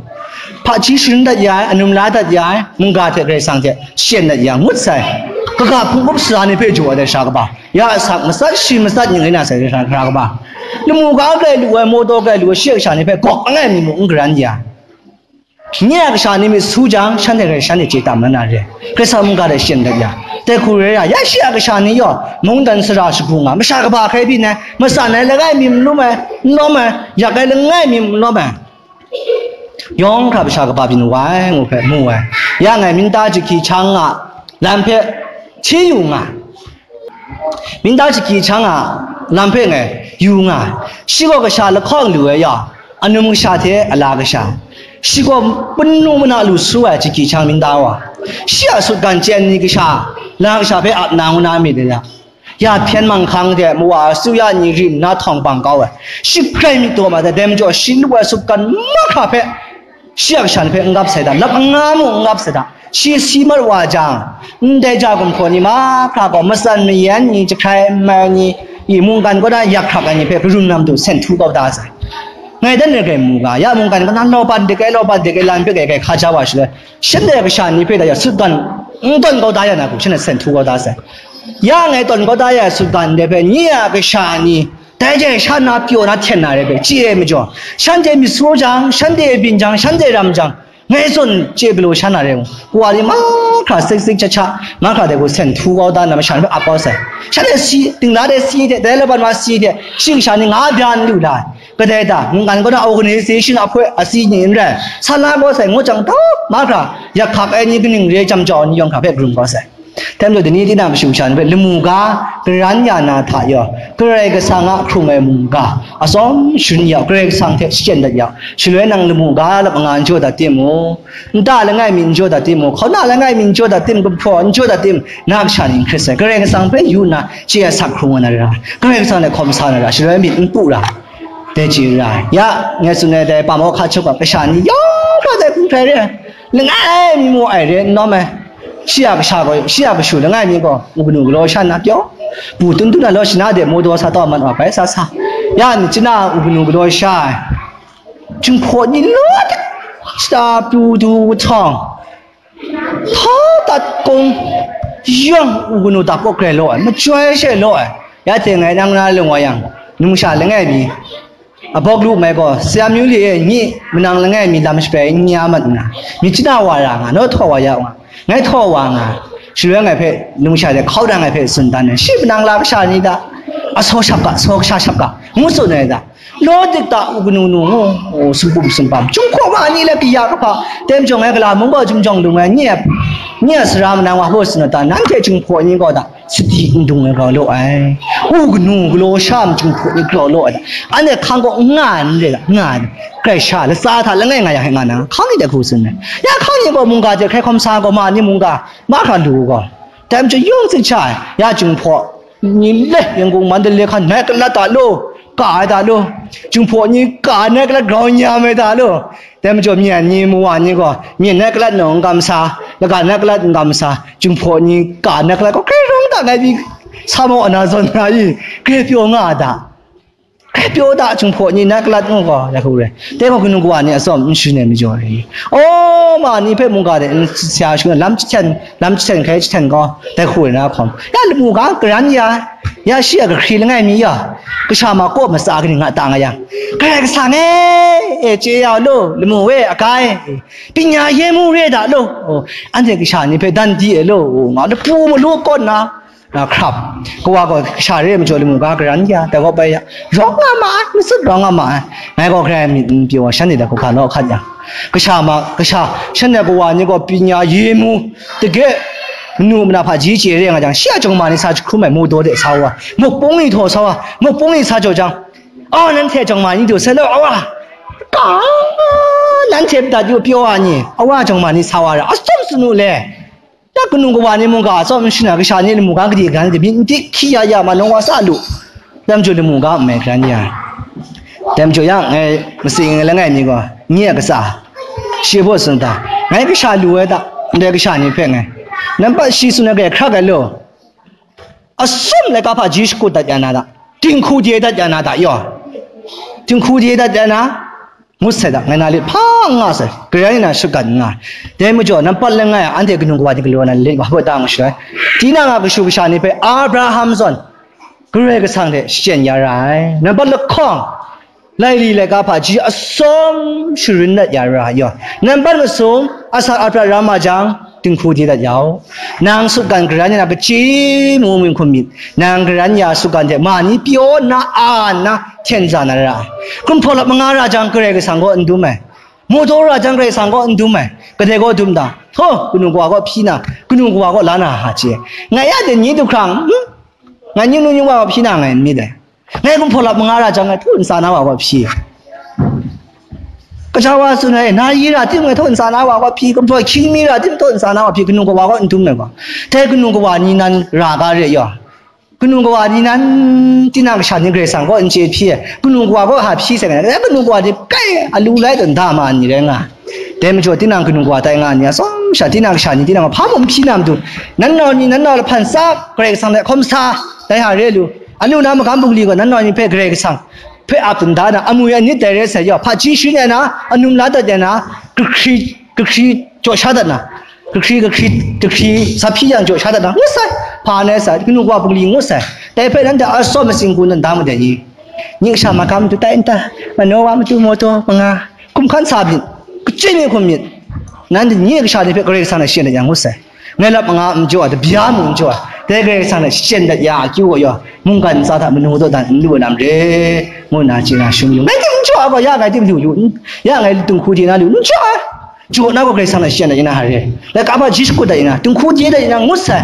ဖတ်ချီရှုံးတတ်ရ, အနုံလားတတ်ရ, မုန်ကားထဲ ကရဲဆန်ထဲ ရှင်းတတ်ရ, ငုတ်ဆိုင်, ကကဖုန်ကပ်စရာနေဖဲ ကြိုဝဲတဲ့ ရှာကပါ, ရအစပ် မစတ်ရှိ မစတ်ညင်လေးနာဆိုင် ရန်ခရကပါ, လမူကားကဲလူဝဲ မော်တော်ကဲလူဝဲ ရှေ့ကရှာနေဖဲ ကော့အငဲ့မီမုန်ကရန်ရ, ညကရှာနေမီဆူကြံ ရှမ်းတဲ့ကရန် ရှမ်းတဲ့ ကြေတမ်းမနာရဲ, ခရစ်စမုန်ကားတဲ့ ရှင်းတတ်ရ, တဲခုရဲရ, ရရှိအကရှာနေရော, မုန်တန်စရာရှိဘူးငါ, မရှာကပါခဲပြီးနဲ့, မစနဲ့ လငယ်မီမလို့မယ်, နော်မယ်, ရကဲလငယ်မီမလို့မယ်, ရောင်းခါပရှာကပါပြင်းဝိုင်း ငိုဖဲ မူဝဲ, ရငယ် မင်းသားချစ်ကြီးချမ်းငါ, လမ်းဖက် ချီယူငါ, မင်းသားချစ်ကြီးချမ်းငါ, လမ်းဖက်ငယ် ယူငါ, ရှိကောကရှာလက်ခေါင်လူဝဲရ, Anum kasha hte ala kasha, shi gaw punnu mana lu su ai chiki chyang minda wa, shi a sutgan chyen ni kasha, la kasha hpe ap na ngu na myit dai da. Ya hpyen manghkang hte mawa asuya ni rim na htawng bang kau ai, shi grai myit taw ma dai, dai majaw shi lu ai sutgan mahkra hpe, shi a kasha ni hpe n gap sai da, lap anga mung n gap sai da. Shi si mat wa jang, ndai ja gumhpraw ni mahkra gaw matsan mayan ni, jahkrai n mai ni, i mungkan kaw na yak hkrak ai ni hpe karum na matu sen htu kau da sai. Ngai dan rai mu ga, ya mungkan kaw na lawpan dik ai, lawpan dik ai, lan pik ai, kai hka ja wa shaloi, shanhte kasha ni hpe da ya sutgan n tawn kau da ya na hku, shanhte sen htu kau da sai. Ya ngai tawn kau da ya sutgan de hpe, nye a kasha ni, dai jai sha na pyaw na hten na re hpe, chye ai majaw, shanhte myit su jang, shanhte byin jang, shanhte ram jang, ngai zawn chye galaw sha na re mu. Kawa ni mahkra sik sik cha cha, mahkra dai hku sen htu kau da na masha ni hpe ap kau sai. Shanhte si, dingla de si hte, dai laban wa si hte, shi kasha ni nga bya n lu la ai. Kadai da, mungkan kaw na organization ahpoi asi ni n rai, sa la kau sai, ngut jang tawk mahkra, yak hkak ai ni kaning re ai jam jau ai ni yawng hkra hpe karum kau sai. Dai majaw, dai ni tinang kashu kasha ni hpe lamu ga karan ya na hta yaw, Karai Kasang a hkrung ai mungga atsawm sharin yau, Karai Kasang hte shachyen dat yau. Shaloi nang lamu ga lap anga n jaw dat timung, nta langai mi n jaw dat timung, hkauna langai mi n jaw dat tim, gumhpraw n jaw dat tim, na kasha ni n hkrit sai. Karai Kasang hpe yu nna chye ai sak hkrung wa na ra, Karai Kasang hte hkawm sa na ra, shaloi myit n pu ra, dai chye ra. Ya, ngai tsun ai dai, Pam Awk Hka Chop a kasha ni yawng hkra dai hku hkrai re ai, langai mi mu ai re n nawm ai. Shi a kasha gaw, shi a kashu langai mi gaw, u kanu galaw sha nna pyaw, bu tun tun na law, shana de maw daw sa tau mat wa bai sa sa. Ya ni chana u kanu galaw sha ai, Jinghpaw ni law dik, shata pru du htawng, hpa dat kung, yawng u kanu dap kaw grai law ai, machyoi she law ai. Ya teng ngai nang na lung wa yang, numsha langai mi, abawk lu mai gaw, Sayamyu li e, nyi manang langai mi lam shabai n ya mat nna, myit chana wa ra nga, naw htaw wa ya nga, ngai htaw wa nga, shaloi ngai hpe, numsha de hkau dan ngai hpe tsun dan ai, shi manang la kasha ni da, asaw shap ga, asaw kasha shap ga, ngu tsun ai da, law dik da, u kanu nu ngu, sumpu sumpam, Jinghpaw ma ni le kaya kahpa, tem jawng ai gala mung gaw chyum jawng dung ai, nye, nye sara manang wa hpaw tsun ai da, nanhte Jinghpaw ni gaw da, sadi n dung ai grau law ai. U kanu galaw sha ai Jinghpaw ni grau law ai da. Anhte hkang gaw n nga ai n re da, n nga ai. Grai sha, latsa hta langai nga yang hpe nga na, hkang ni dai hku tsun ai. Ya hkang ni gaw mungga hte hkrai hkawm sa gaw, ma ni mungga, mahkra lu gaw. Dai majaw yawng tsik sha ai, ya Jinghpaw ni le, Yangon, Mandalay hkan nai kalat da law, ka ai da law, Jinghpaw ni ka ai nai kalat grau nyam ai da law. Dai majaw, myen ni, mawa ni gaw, myen nai kalat naw n kam sa, laga nai kalat n kam sa, Jinghpaw ni ka ai nai kalat gaw, hkrai rawng da ngai pyi sa maw na zawn nga i, grai pyaw nga a da. Grai pyaw da, Jinghpaw ni nai kalat ngu gaw, dai hku re. Dai gaw kanu kawa ni atsawm n sharin ai majaw re. Aw, ma ni hpe mungga de n sa sha, lam jahten, lam jahten hkrai jahten gaw, dai hku re na hkawm. Ya lamu ga karan ya, ya shi a kahkri langai mi ya, kasha ma kaw matsa kaning a ta nga yang, Karai Kasang e, e, chye ya u law, lamu e, akai, pyinya ye mu re da law, oh, anhte kasha ni hpe dan di e law, oh, nga lapu malu kaw nna, na hkrap, kawa gaw kasha re ai majaw lamu ga karan ya, dai gaw bai ya, rawng nga ma ai, matsut rawng nga ma ai, ngai gaw hkrai myit n pyaw ai, shanhte dai hku hka naw hkat yang, kasha ma, kasha, shanhte kawa ni gaw pyinya ye mu, dage, manu mana hpaji chye re nga jang, shi a jawng ma ni sa jahkrum ai, mawdaw de sa wa, mukpung ni htaw sa wa, mukpung ni sa jaw jang, aw, nanhte jawng ma ni du sai law, awa, ka, nanhte dat yu pyaw a ni, awa jawng ma ni sa wa ra, atsawm tsun u le. Ya kanu kawa ni mungga atsawm n sharin ai, kasha ni lamu ga gade garan de myit n dik, hki ya ya ma, nawng wa sa lu. Dai majaw lamu ga n mai garan ya. Dai majaw ya ngai matsing ai langai mi gaw, nye a katsa, shi hpaw tsun da, ngai kasha lu ai da, ndai kasha ni hpe ngai, nampat shi tsun ai grai hkrak ai law, atsawm laika hpaji shakut dat ya na da, dinghku de dat ya na da, yaw, dinghku de dat ya na, ngut sai da, ngai na lit hpa n nga sai, karai nna shagrat n nga ai. Dai majaw, nampat langai a, anhte kanu kawa ni galaw na lit wa hpaw da nga shaloi, tinang a kashu kasha ni hpe Abraham zawn Karai Kasang hte shachyen ya ra ai. Nampat lahkawng, laili laika hpaji atsawm sharin dat ya ra ai. Yaw, nampat masum, asak aprat ram a jang, dinghku di dat ya u. Nang sutgan garan ya na kachyi mu myit hkum myit, nang garan ya sutgan hte ma ni pyaw nna a nna hten za na ra ai. Gumhpraw lap manga ra jang, Karai Kasang gaw n dum ai. Mawdaw ra jang, Karai Kasang gaw n dum ai. Kadai gaw dum ta? Htaw, kanu kawa gaw hpyi na, kanu kawa gaw la na ha chye. Ngai ya de ni du hkrang, hmm? Ngai ni nu ni wa gaw hpyi na ngai n myit dai. Ngai gumhpraw lap manga ra jang, ngai htaw ntsa na wa gaw hpyi. Kaja wa tsun ai, na yi ra tim ngai htaw ntsa na wa kaw hpyi, gumhpraw hkying mi ra tim htaw ntsa na wa hpyi, kanu kawa kaw n dum ai gaw, dai kanu kawa ni nan ra ga re yaw. Kanu kawa ni nan tinang kasha ni Karai Kasang kaw n chye hpyi ai, kanu kawa kaw ha hpyi sai nga, dai kanu kawa ni kai alu lai taw nda ma ni rai nga. Dai majaw tinang kanu kawa tai nga ni a tsawm sha, tinang kasha ni tinang hpa mung hpyi na matu, nan nau ni nan nau lahpan tsa, Karai Kasang hte hkawm sa, dai ha re lu. Anu na magam bungli gaw nan nau ni hpe Karai Kasang hpe ap tunda na, amwi anit dai re sai yaw, hpaji sharin ya na, anum la dat ya na, kahkri kahkri jaw sha dat na, kahkri kahkri kahkri sa hpyi yang jaw sha dat na, ngut sai, hpa na sai, kanu kawa bungli ngut sai, dai hpe nanhte atsawm matsing gun dan da mu dai ni? Nye kasha magam matu tai n ta, manaw wa matu mawtaw manga, hkum hkan sa myit, kachyin myit hkum myit, nanhte nye kasha ni hpe Karai Kasang hte shayen dat yang ngut sai. Ngai lap manga n jaw ai, tabya mung n jaw ai, dai Karai Kasang hte shayen dat ya akyu gaw yaw, mungkan ntsa hta manu dawdan n lu ai lam re, ngu nna chye na shum yu. Ngai tim n jaw ai gaw, ya ngai tim lu yu, ya ngai dinghku de na lu, n jaw ai. Jaw na gaw Karai Kasang hte shayen dat ya na ha re. Dai kaba ji shakut dat ya na, dinghku de dat ya na ngut sai.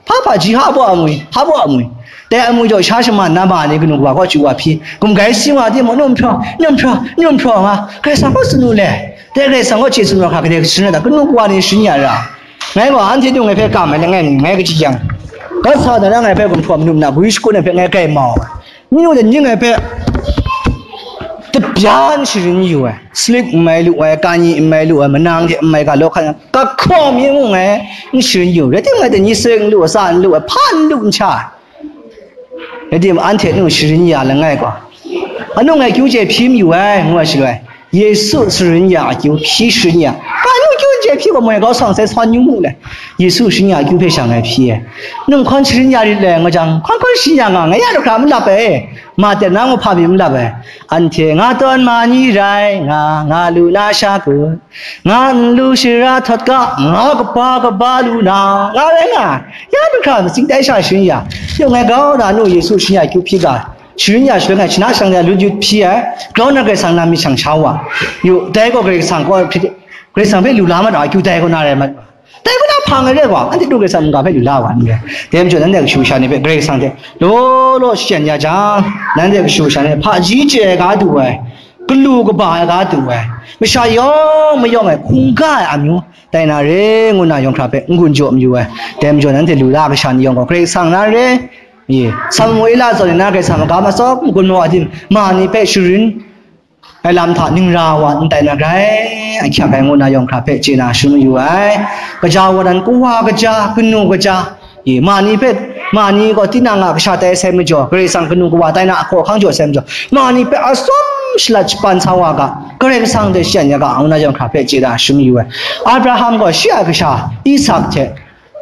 Hpa hpa ji ha baw amwi, ha baw amwi. Dai amwi jaw sha shaman na ma ni kanu kawa kaw chyu wa hpyi, gumgai si wa timung, nu n hpraw, nu n hpraw, nu n hpraw nga, Karai Kasang kaw tsun u le. Dai Karai Kasang kaw chye tsun wa hkra, kadai hkra sharin ai ta, kanu kawa ni sharin ya ra. Ngai gaw anhte nu ngai hpe kam ai langai mi, ngai kaji yang, ga sa na ra ngai hpe gumhpraw manu na, bwi shakut na hpe ngai grai mau ai. Ning yawng de ning ngai hpe tabya n sharin yu ai, slip n mai lu ai, kanyi n mai lu ai, manang de n mai ga law hkan, kahkawng mi mung ngai n sharin yu, rai timung, ngai de ni seng n lu ai, tsa n lu ai, hpa n lu n sha ai. Rai timung, anhte nu sharin ya langai gaw, anu ngai kyu chye hpyi mayu ai, ngu ai shaloi, Yesu sharin ya akyu hpyi sharin ya. Ga nu kyu n chye hpyi gaw, moi kau sawng sai sawn yu mu le. Yesu sharin ya akyu hpe sha ngai hpyi ai. Nung hkawn sharin ya rit le, nga jang, hkawn hkawn sharin ya nga, ngai ya lu hkra n lap ai. Ma tep na ngu hpa mi n lap ai. Anhte nga tawn ma ni rai nga, nga lu na sha kut, nga nlu shara htawt ga, nga kaba kaba lu na, nga rai nga, ya lu hkra matsing tai sha sharin ya. Yawng ngai grau na nu Yesu sharin ya akyu hpyi ga, sharin ya shaloi ngai shana shang ya lut yut hpyi ai, grau na Karai Kasang na myit shang sha wa. Yu, dai gaw Karai Kasang kaw, Karai Kasang hpe lu la mat ai akyu dai kaw na rai mat. Dai kaw na hpang ai rai wa, anhte du Karai Kasang mungga hpe lu la wa n rai. Dai majaw nanhte kashu kasha ni hpe Karai Kasang hte law law shayen ya jang, nanhte kashu kasha ni hpaji chye ai ga du ai, galu kaba ai ga du ai, masha yawng mayawng e hkungga ai amyu tai na re, ngu na yawng hkra hpe n-gun jaw mayu ai. Dai majaw nanhte lu la kasha ni yawng gaw Karai Kasang na re, Samuela zawn ai na Karai Kasang magam atsawm n-gun maw adim, ma ni hpe sharin ai lam hta ningra wa n tai na rai, ahkyak ai ngu na yawng hkra hpe chye na shun mayu ai. Kaja wa nan kawa kaja, kanu kaja, e, ma ni hpe, ma ni gaw tinang a kasha tai sai majaw, Karai Kasang kanu kawa tai na ahkaw ahkang jaw sai majaw, ma ni hpe atsawm shalat shapan sa wa ga, Karai Kasang hte shayen ya ga, ngu na yawng hkra hpe chye na shun mayu ai. Abraham gaw shi a kasha Isak hte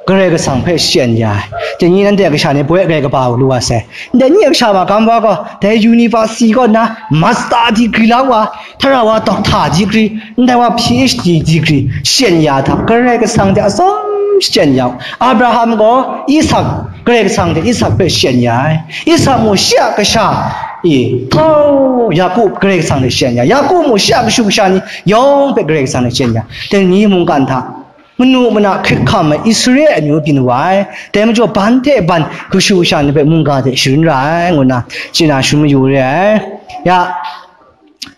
Karai Kasang hpe shayen ya ai. Dai ni nanhte kasha ni poi grai kaba u lu wa sai. Ndai ni a kasha magam wa gaw, dai university kaw na master degree la wa, tara wa doctor degree, ndai wa P H D degree shayen ya hta, Karai Kasang hte atsawm shayen ya u. Abraham gaw Isak, Karai Kasang hte Isak hpe shayen ya ai. Isak mung shi a kasha, e, htau Yaku Karai Kasang hte shayen ya. Yaku mung shi a kashu kasha ni yawng hpe Karai Kasang hte shayen ya. Dai ni mungkan hta, manu mana hkrit hkam ai Israel amyu byin wa ai, dai majaw ban hte ban kashu kasha ni hpe mungga hte sharin ra ai, ngu na chye na shun mayu re ai. Ya,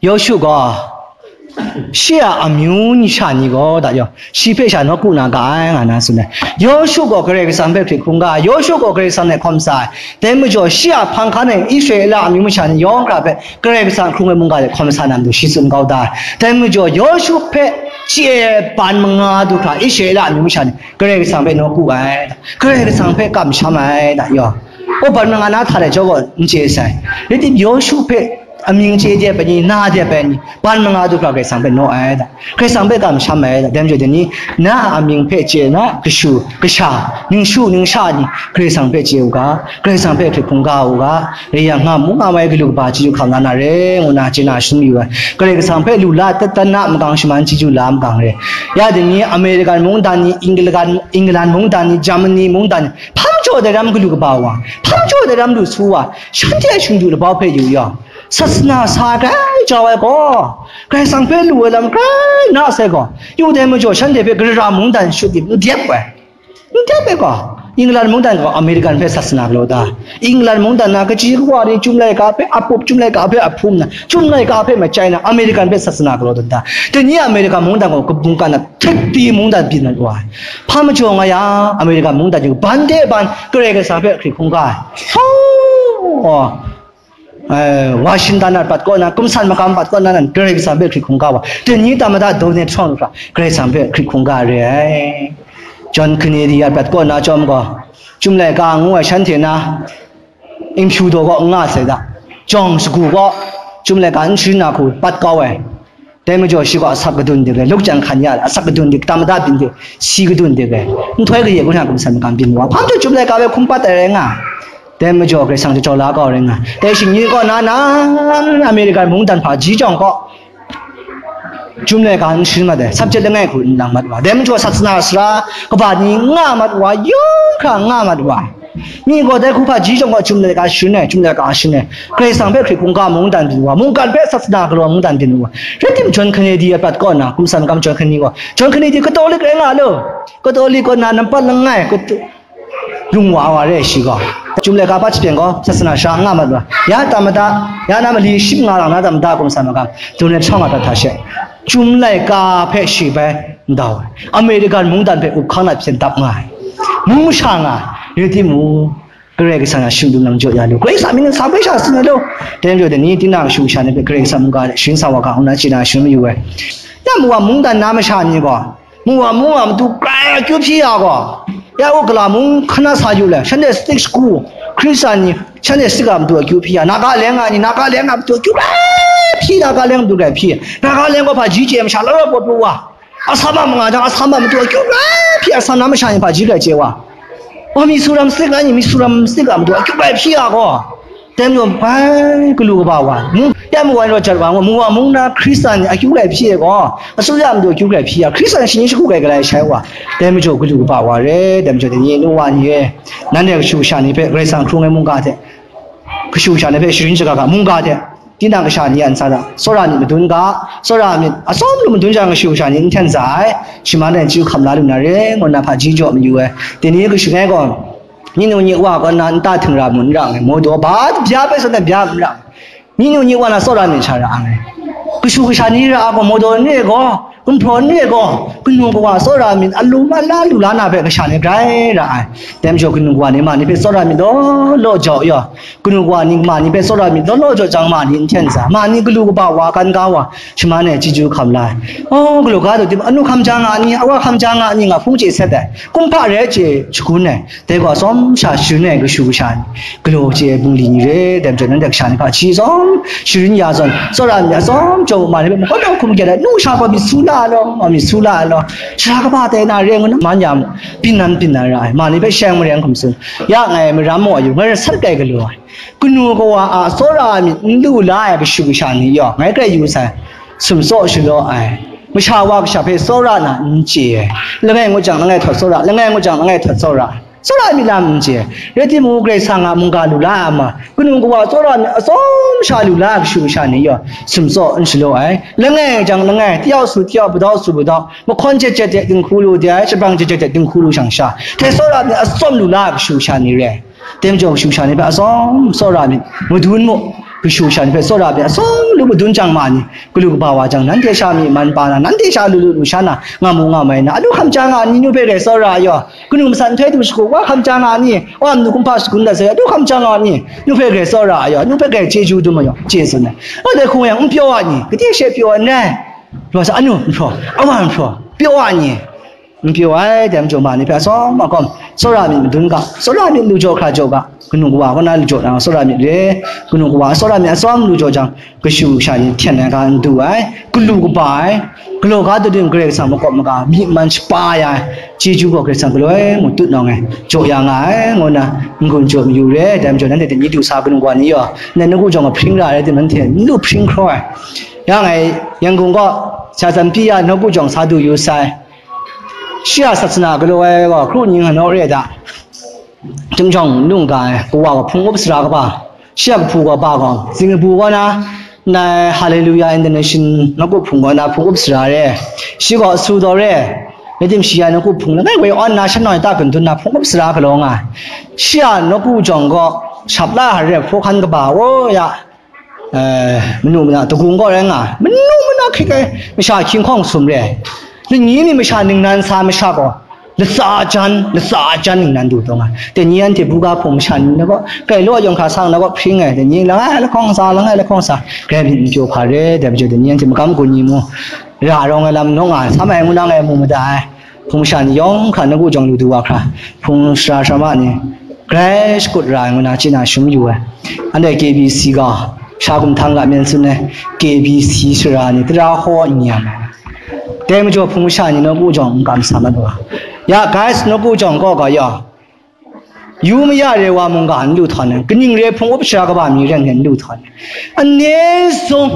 Yawshu gaw, shi a amyu ni sha ni gaw, da yaw, shi hpe sha nawku na ga ai, nga na tsun ai. Yawshu gaw Karai Kasang hpe hkrit hkungga ai, Yawshu gaw Karai Kasang hte hkawm sa ai. Dai majaw, shi a hpang hkan e Israela amyu masha ni yawng hkra hpe Karai Kasang hkrung ai mungga hte hkawm sa na matu shi tsun kau da ai. Dai majaw, Yawshu hpe chye ai ban manga du hkra Israela amyu masha ni Karai Kasang hpe nawku ai, Karai Kasang hpe kamsham ai, da yaw. O, ban manga na hta de jaw gaw n chye sai. Rai tim, Yawshu hpe amying chye dep ai ni, na dep ai ni, ban manga du hkra Karai Kasang hpe naw ai, da. Karai Kasang hpe kamsham ai, da. Dai majaw, dai ni, na a amying hpe chye na kashu kasha, ningshu ningsha ni Karai Kasang hpe chye u ga, Karai Kasang hpe hkrit hkungga u ga, rai yang, nga mu nga mai galu kaba chyeju hkam la na re, ngu na chye na shun yu ai. Karai Kasang hpe lu la dat, dat na magang shaman chyeju la magang re. Ya dai ni, American mungdan ni, England, England mungdan ni, Germany mungdan ni, hpa majaw dai ram galu kaba wa, hpa majaw dai ram lu su wa, shanhte a shingdu labau hpe yu yang, sasana sa grai jau ai gaw, Karai Kasang hpe lu ai lam grai na sai gaw, yu dai majaw shanhte hpe gara mungdan shut dip n dep ai, n dep ai gaw, England mungdan gaw American hpe sasana galaw da. England mungdan na kaji kawa ni Chyum laika hpe a pup, Chyum laika hpe a hpum na, Chyum laika hpe machai na, American hpe sasana galaw da. Dai ni American mungdan gaw kabungkan na hkrit pyi mungdan byin na wa. Hpa majaw nga ya, American mungdan ni ban de ban Karai Kasang hpe hkrit hkungga ai. Ho! Eh, Washington a pat kaw na, kumsan makam pat kaw na nan Karai Kasang hpe hkrit hkungga wa. Dai ni tamada Donald Trump hkra Karai Kasang hpe hkrit hkungga re ai. John Kennedy a pat kaw na chyawm gaw, Chyum laika ngu ai shanhte na, Impyu daw kaw n nga sai da. Jawng shagu kaw, Chyum laika n sharin na hku pat kau ai. Dai majaw shi gaw asak kadun dik ai, luk jan hkan ya ai, asak kadun dik, tamada byin dik, si kadun dik ai. Nhtoi kaye kaw hta kumsan makam byin wa. Hpa majaw Chyum laika hpe hkum pat ai rai nga. Dai majaw Karai Kasang jaw la kau rai nga. Dai shingni kaw na, na American mungdan hpaji jawng kaw, Chyum laika n sharin mat ai, subject langai hku n lang mat wa. Dai majaw sasana sara kaba ni nga mat wa, yawng hkra nga mat wa. Mi gaw dai hku hpaji jawng gaw Chyum laika sharin ai, Chyum laika sharin ai. Karai Kasang hpe hkrit hkungga mungdan byin wa, mungkan hpe sasana galaw mungdan byin wa. Rai timung, John Kennedy a pat kaw na, kumsan makam John Kennedy gaw, John Kennedy Katolik rai nga lu. Katolik kaw na nampat langai, Kato-, lung wa wa re shi gaw. Chyum laika hpa hpyen gaw, sasana sara nga mat wa. Ya tamada, ya na mali shim nga lang na tamada kumsan makam, Donald Trump a hta she. Chyum laika hpe shi bai ndau ai. American mungdan hpe up hkang na hpyen dap nga ai. Mung masha nga, rai timung, Karai Kasang a shingdum lam jaw ya lu. Karai Kasang mying nsam hpe sha tsun ai lu. Dai majaw dai ni tinang kashu kasha ni hpe Karai Kasang mungga hte sharin sa wa ga, ngu na chye na sharin mayu ai. Ya mu wa mungdan na masha ni gaw, mu wa mung a matu grai akyu hpyi ya gaw, ya u gala mung hkan na sa yu le, shanhte stick school, Hkristan ni shanhte stick a matu akyu hpyi ya, Naga leng a ni, Naga leng a matu akyu grai hpyi, Naga leng a matu grai hpyi, Naga leng gaw hpaji chye masha lau lau pawt pru wa. Assam a manga jang, Assam a matu akyu grai hpyi, Assam na masha ni hpaji grai chye wa. Wa Mizoram stick a ni, Mizoram stick a matu akyu grai hpyi ya gaw. Dai majaw bai galu kaba wa, mu, ya mu wa ni raw jat wa ngu, mu wa mung na Hkristan ni akyu grai hpyi ai gaw, asuya a matu akyu grai hpyi ya, Hkristan shani shagu grai galai shai wa, dai majaw galu kaba wa re, dai majaw dai ni nu wa ni e, nanhte kashu kasha ni hpe Karai Kasang hkrung ai mungga hte, kashu kasha ni hpe sharin shaga ga mungga hte, tinang kasha ni a ntsa hta, tsawra myit madun ga, tsawra myit atsawm lu madun jang kashu kasha ni n hten za ai, shi man e chyu hkam la lu na re, ngu na hpaji jaw mayu ai, dai ni kashu ngai gaw, Ni nu ni wa gaw na nta htingra mu n ra nngai, mawdaw ba bya bai sa na bya n ra nngai. Ni nu ni wa na tsawra myit sha ra nngai. Kashu kasha ni ra a gaw, mawdaw ni e gaw, gumhpraw ni e gaw, kanu kawa tsawra myit a lu ma la lu la na hpe kasha ni grai ra ai. Dai majaw kanu kawa ni ma ni hpe tsawra myit law law jau yaw, kanu kawa ni ma ni hpe tsawra myit law law jau jang ma ni n hten sa, ma ni galu kaba wa kan ga wa, shi man e chyeju hkam la ai. Oh, galaw ga daw tim, anu hkam ja nga ni, awa hkam ja nga ni nga hpung chye sat ai. Kumhpa re chye shagun ai. Dai gaw atsawm sha sharin ai kashu kasha ni, galaw chye ai bungli ni re, dai majaw nanhte kasha ni hpa hti tsawm, sharin ya zawn, tsawra myit atsawm jaw ma ni hpe, mahkawn na hkum kya ai, nu sha gaw myit su la ai law, myit su la ai law, sara kaba tai na re ngu na, man ya mu, byin nan byin nan ra ai, ma ni hpe sheng mareng hkum tsun, ya ngai maram maw yu, ngai rasat kai galaw ai, kanu kawa a tsawra myit n lu la ai kashu kasha ni yaw, ngai grai yu sai, sumtsaw shalaw ai, masha wa kasha hpe tsawra na n chye ai, langai ngut jang langai htawt tsawra, langai ngut jang langai htawt tsawra, tsawra myit lam n chye. Rai timung, Karai Kasang a mungga lu la ai ma, kanu kawa tsawra myit atsawm sha lu la ai kashu kasha ni yaw, sumtsaw n shalaw ai. Langai jang langai, tayau su tayau, padau su padau, mahkawn jet jet de dinghku lu de ai, shabrang jet jet de dinghku lu shang sha, hte tsawra myit atsawm lu la ai kashu kasha ni re. Dai majaw kashu kasha ni hpe atsawm tsawra myit, madun mu, kashu kasha ni hpe tsawra myit atsawm lu madun jang ma ni, galu kaba wa jang, nanhte sha myi man pa na, nanhte sha lu lu lu sha na, nga mu nga mai na, anu hkam ja nga ni, nu hpe grai tsawra yaw, kanu masan nhtoi du shagu, wa hkam ja nga ni, wa manu kumhpa shagun dat sai, anu hkam ja nga ni, nu hpe grai tsawra yaw, nu hpe grai chyeju dum ai yaw, chye tsun ai. Wa dai hkung yang n pyaw ai ni, gade she pyaw ai n rai, raw sa, anu, nhpraw, awa nhpraw, pyaw ai ni, n pyaw ai, dai majaw ma ni hpe atsawm akawm, tsawra myit madun ga, tsawra myit lu jaw hkra jaw ga, kanu kawa kaw na lu jaw na tsawra myit re, kanu kawa tsawra myit atsawm lu jaw jang, kashu kasha ni hten ai ga n du ai, galu kaba ai, galaw ga dudun Karai Kasang makawp maga, myi man shapa ya ai, chyeju gaw Karai Kasang galoi mung tut nawng ai, jaw ya nga ai, ngu na n-gun jaw mayu re, dai majaw nanhte dai ni du sa kanu kawa ni yaw, nai nawku jawng a hpring ra ai rai timung, nanhte n lu hpring hkraw ai. Ya ngai, Yangon kaw, Sha Tsan Pyi Ya nawku jawng sa du yu sai. Shi a sasana galaw ai gaw, Hkru Nying Hanaw re ai hta, Chyum Jawng Lung ga ai, kawa gaw hpung up sara kaba, shi a kahpu gaw ba gaw, Singapore kaw na, ndai Hallelujah International nawku hpung kaw na hpung up sara re, shi gaw asu daw re, Rai tim, shi a nawku hpung langai woi awn na, shanoi ta gun dun na hpung up sara galaw nga ai. Shi a nawku jawng gaw, shap la hare hpawhkan kaba, o ya, eh, manu mana dagung gaw rai nga ai. Manu mana hkrit ai, masha hkying hkawng sum re ai. Lani ni masha ningnan sa masha gaw, latsa jan, latsa jan ningnan du taw nga ai. Dai ni anhte buga hpung masha ni na gaw, grai law yawng hkra sang na gaw hpring ai. Dai ni langai lahkawng sa, langai lahkawng sa, grai myit n pyaw hpa re, dai majaw dai ni anhte magam gun ni mu, ra rawng ai lam naw nga ai, sam ai ngu na ngai mu mada ai. Hpung masha ni yawng hkra nawku jawng lu du wa hkra, hpung sara sara ma ni grai shakut ra ai ngu na chye na shum yu ai. Anhte K B C gaw, sha gumhtam ga myen tsun ai, K B C sara ni tara hkaw n ya ma ai. Dai majaw hpung masha ni nawku jawng n kam sa mat wa. Ya, guys, nawku jawng kaw ga ya, yu maya re wa mungga n lu htawn ai, kaning re hpung up sara kaba mi ren ren n lu htawn ai. Ane sung,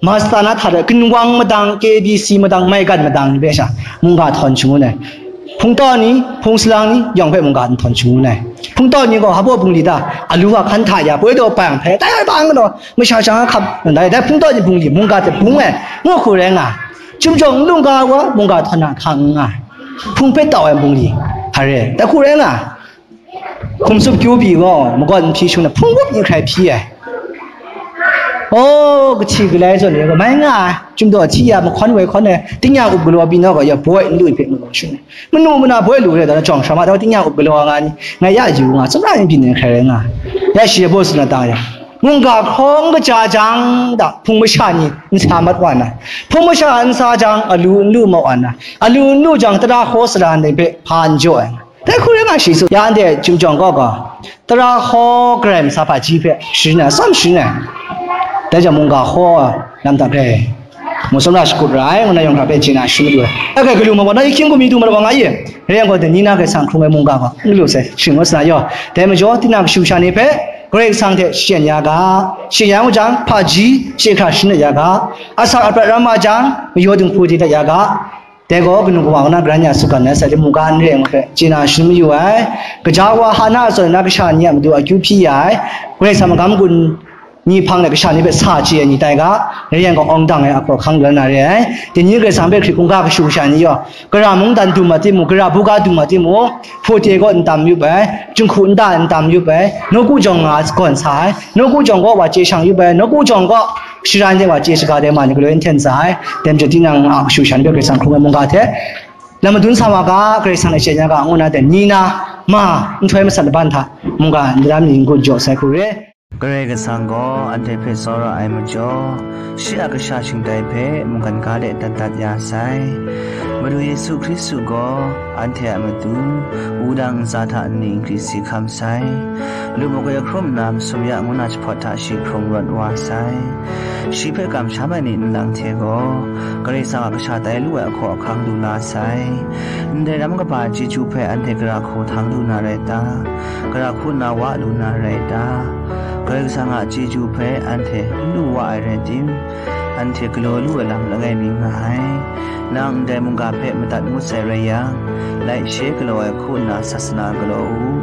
masta na hta de, ginwang madang, K B C madang, maigan madang ni hpe sha, mungga htawn shangun ai. Hpungtaw ni, hpung salang ni, yawng hpe mungga n htawn shangun ai. Hpungtaw ni gaw, hpa bungli ta, alu a hkan hta ya, poi daw bang hpe, tai bang galaw, masha shang a hkap, ndai, dai hpungtaw ni bungli, mungga hte bung ai, ngu hku rai nga ai. Chyum jawng n lungga wa, mungga htawn na hkang n nga ai. Hpung hpe tau ai bungli, hpa re, dai hku rai nga ai. Hkum tsup kyu pyi gaw, magawn nhpyi shung na hpung wup ni hkrai hpyi ai. O, kahti galai zawn ni gaw, mai nga ai, chyum daw hti ya, mahkawn woi hkawn ai, tingnya up galaw pyi naw gaw, ya boi n lu hpe magaw shung ai. Manu mana boi lu re, da na jawng sha ma, da tingnya up galaw nga ni, ngai ya yu nga, tsun ra ni byin ni hkrai rai nga ai. Ya shi ya boi tsun na ta ya. Mungga hkawng kaja jang, da, hpung masha ni n sa mat wa na. Hpung masha n sa jang, alu n lu ma wa na. Alu n lu jang, tara hkaw sara ni hpe hpa n jaw ai. Dai hku rai nga shi su, ya anhte chyum jawng kaw gaw, tara hkaw garai masa hpaji hpe sharin ai, atsam sharin ai. Dai jang mungga hkaw lam hta garai, mu tsawm ra shakut ra ai, ngu na yawng hkra hpe chye na shum lu ai. Dai hkrai galu ma gaw, na i hkying gumi du ma ra wa nga i? Rai yang gaw, dai ni na Karai Kasang hkrung ai mungga gaw, n galu sai, shing ngut sa na yaw. Dai majaw, tinang kashu kasha ni hpe, Karai Kasang hte shachyen ya ga, shachyen ya ngu jang, hpaji, chye hkra sharin ya ga, asak aprat ram ma jang, mayaw dinghku di dat ya ga, dai gaw kanu kawa na garan ya su gan ai, sai lamu ga n re ai ngu hpe, chye na shani mayu ai. Gaja wa Hana a zawn na kasha ni a matu akyu hpyi ya ai, Karai Kasang magam gun ni hpang de kasha ni hpe sa chye ai ni tai ga, rai yang gaw awng dang ai ahkaw ahkang rai na re ai. Dai ni Karai Kasang hpe hkrit hkungga kashu kasha ni yaw, gara mungdan dum ai timung, gara buga dum ai timung, hpute gaw n tam yup ai, jinghku nta n tam yup ai, nawku jawng nga gawn sa ai, nawku jawng gaw wa chye shang yup ai, nawku jawng gaw shara ni hte wa chye shaga dai ma ni galaw n hten sa ai. Dai majaw tinang a kashu kasha ni hpe Karai Kasang hkrung ai mungga hte, lam madun sa wa ga, Karai Kasang hte shachyen ya ga, ngu na dai ni na ma nhtoi masat laban hta mungga n daram ni n-gun jaw sai hku re. Karai Kasang gaw anhte hpe tsawra ai majaw, shi a kasha shingtai hpe mungkan ga de dat dat ya sai. Madu Yesu Hkristu gaw anhte a matu wudang ntsa hta nni n gri si hkam sai. Lu makoi hkrum nna masum ya ngu na jahpawt hta shi hkrung rawt wa sai. Shi hpe kamsham ai ni nlang hte gaw, Karai Kasang a kasha tai lu ai ahkaw ahkang lu la sai. Ndai ram kaba chyeju hpe anhte gara hku htang lu na rai ta? Gara hku nna wa lu na rai ta? Karai Kasang a chyeju hpe anhte n lu wa ai rai tim, anhte galaw lu ai lam langai mi nga ai. Nang ndai mungga hpe madat ngut sai rai yang, like, share galaw ai hku nna sasana galaw u.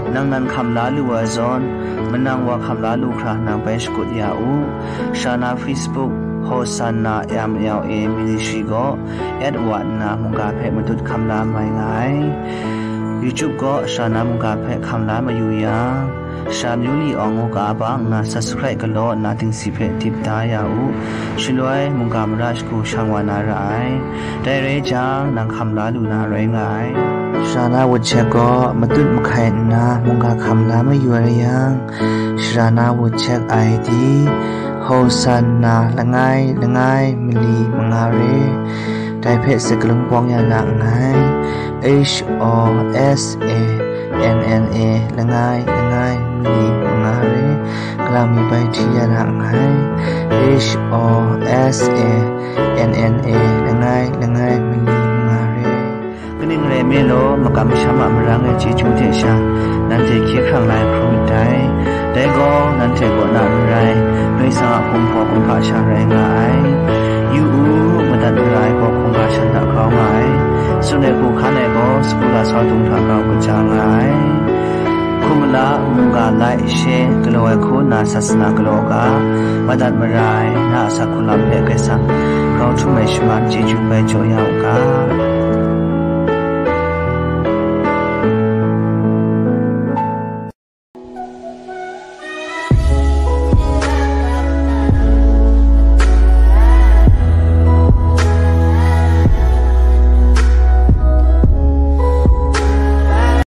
Nang nan hkam la lu ai zawn, manang wa hkam la lu hkra nang bai shakut ya u. Shana Facebook, Hosanna M L A Ministry gaw, at wa nna mungga hpe madut hkam la mai nga ai. YouTube gaw Shana mungga hpe hkam la mayu yang, Sha Myu Li Awng ngu ga bang nna subscribe galaw nna dingsi hpe dip da ya u. Shaloi mungga mara shagu shang wa na ra ai. Dai rai jang, nang hkam la lu na rai nga ai. Shana WhatsApp gaw matut mahkai nna mungga hkam la mayu ai rai yang, Shana WhatsApp I D, Hosanna langai langai mali manga re. Dai hpe sakalun bawng ya na nngai. H O S A N N A langai langai mali manga re. Galang mi bai hti ya na nngai. H O S A N N A langai langai mali manga re. Kaning rai nme law, makam masham a marang ai chyeju hte sha, nanhte hkye hkrang la ai hkrum myit dai. Dai gaw, nanhte kaw na n rai, Karai Kasang a hpung hpaw kumhpa sha rai nga ai. Yu u, madat mara ai gaw hkungga shan hta grau nga ai. Tsun ai hku hkan ai gaw, sagu lasau dung hta grau kaja nga ai. Hkum mala, mungga like, share galaw ai hku nna sasana galaw u ga, madat mara ai na a asak hku lam hpe Karai Kasang grau htum ai shaman chyeju bai jaw ya u ga.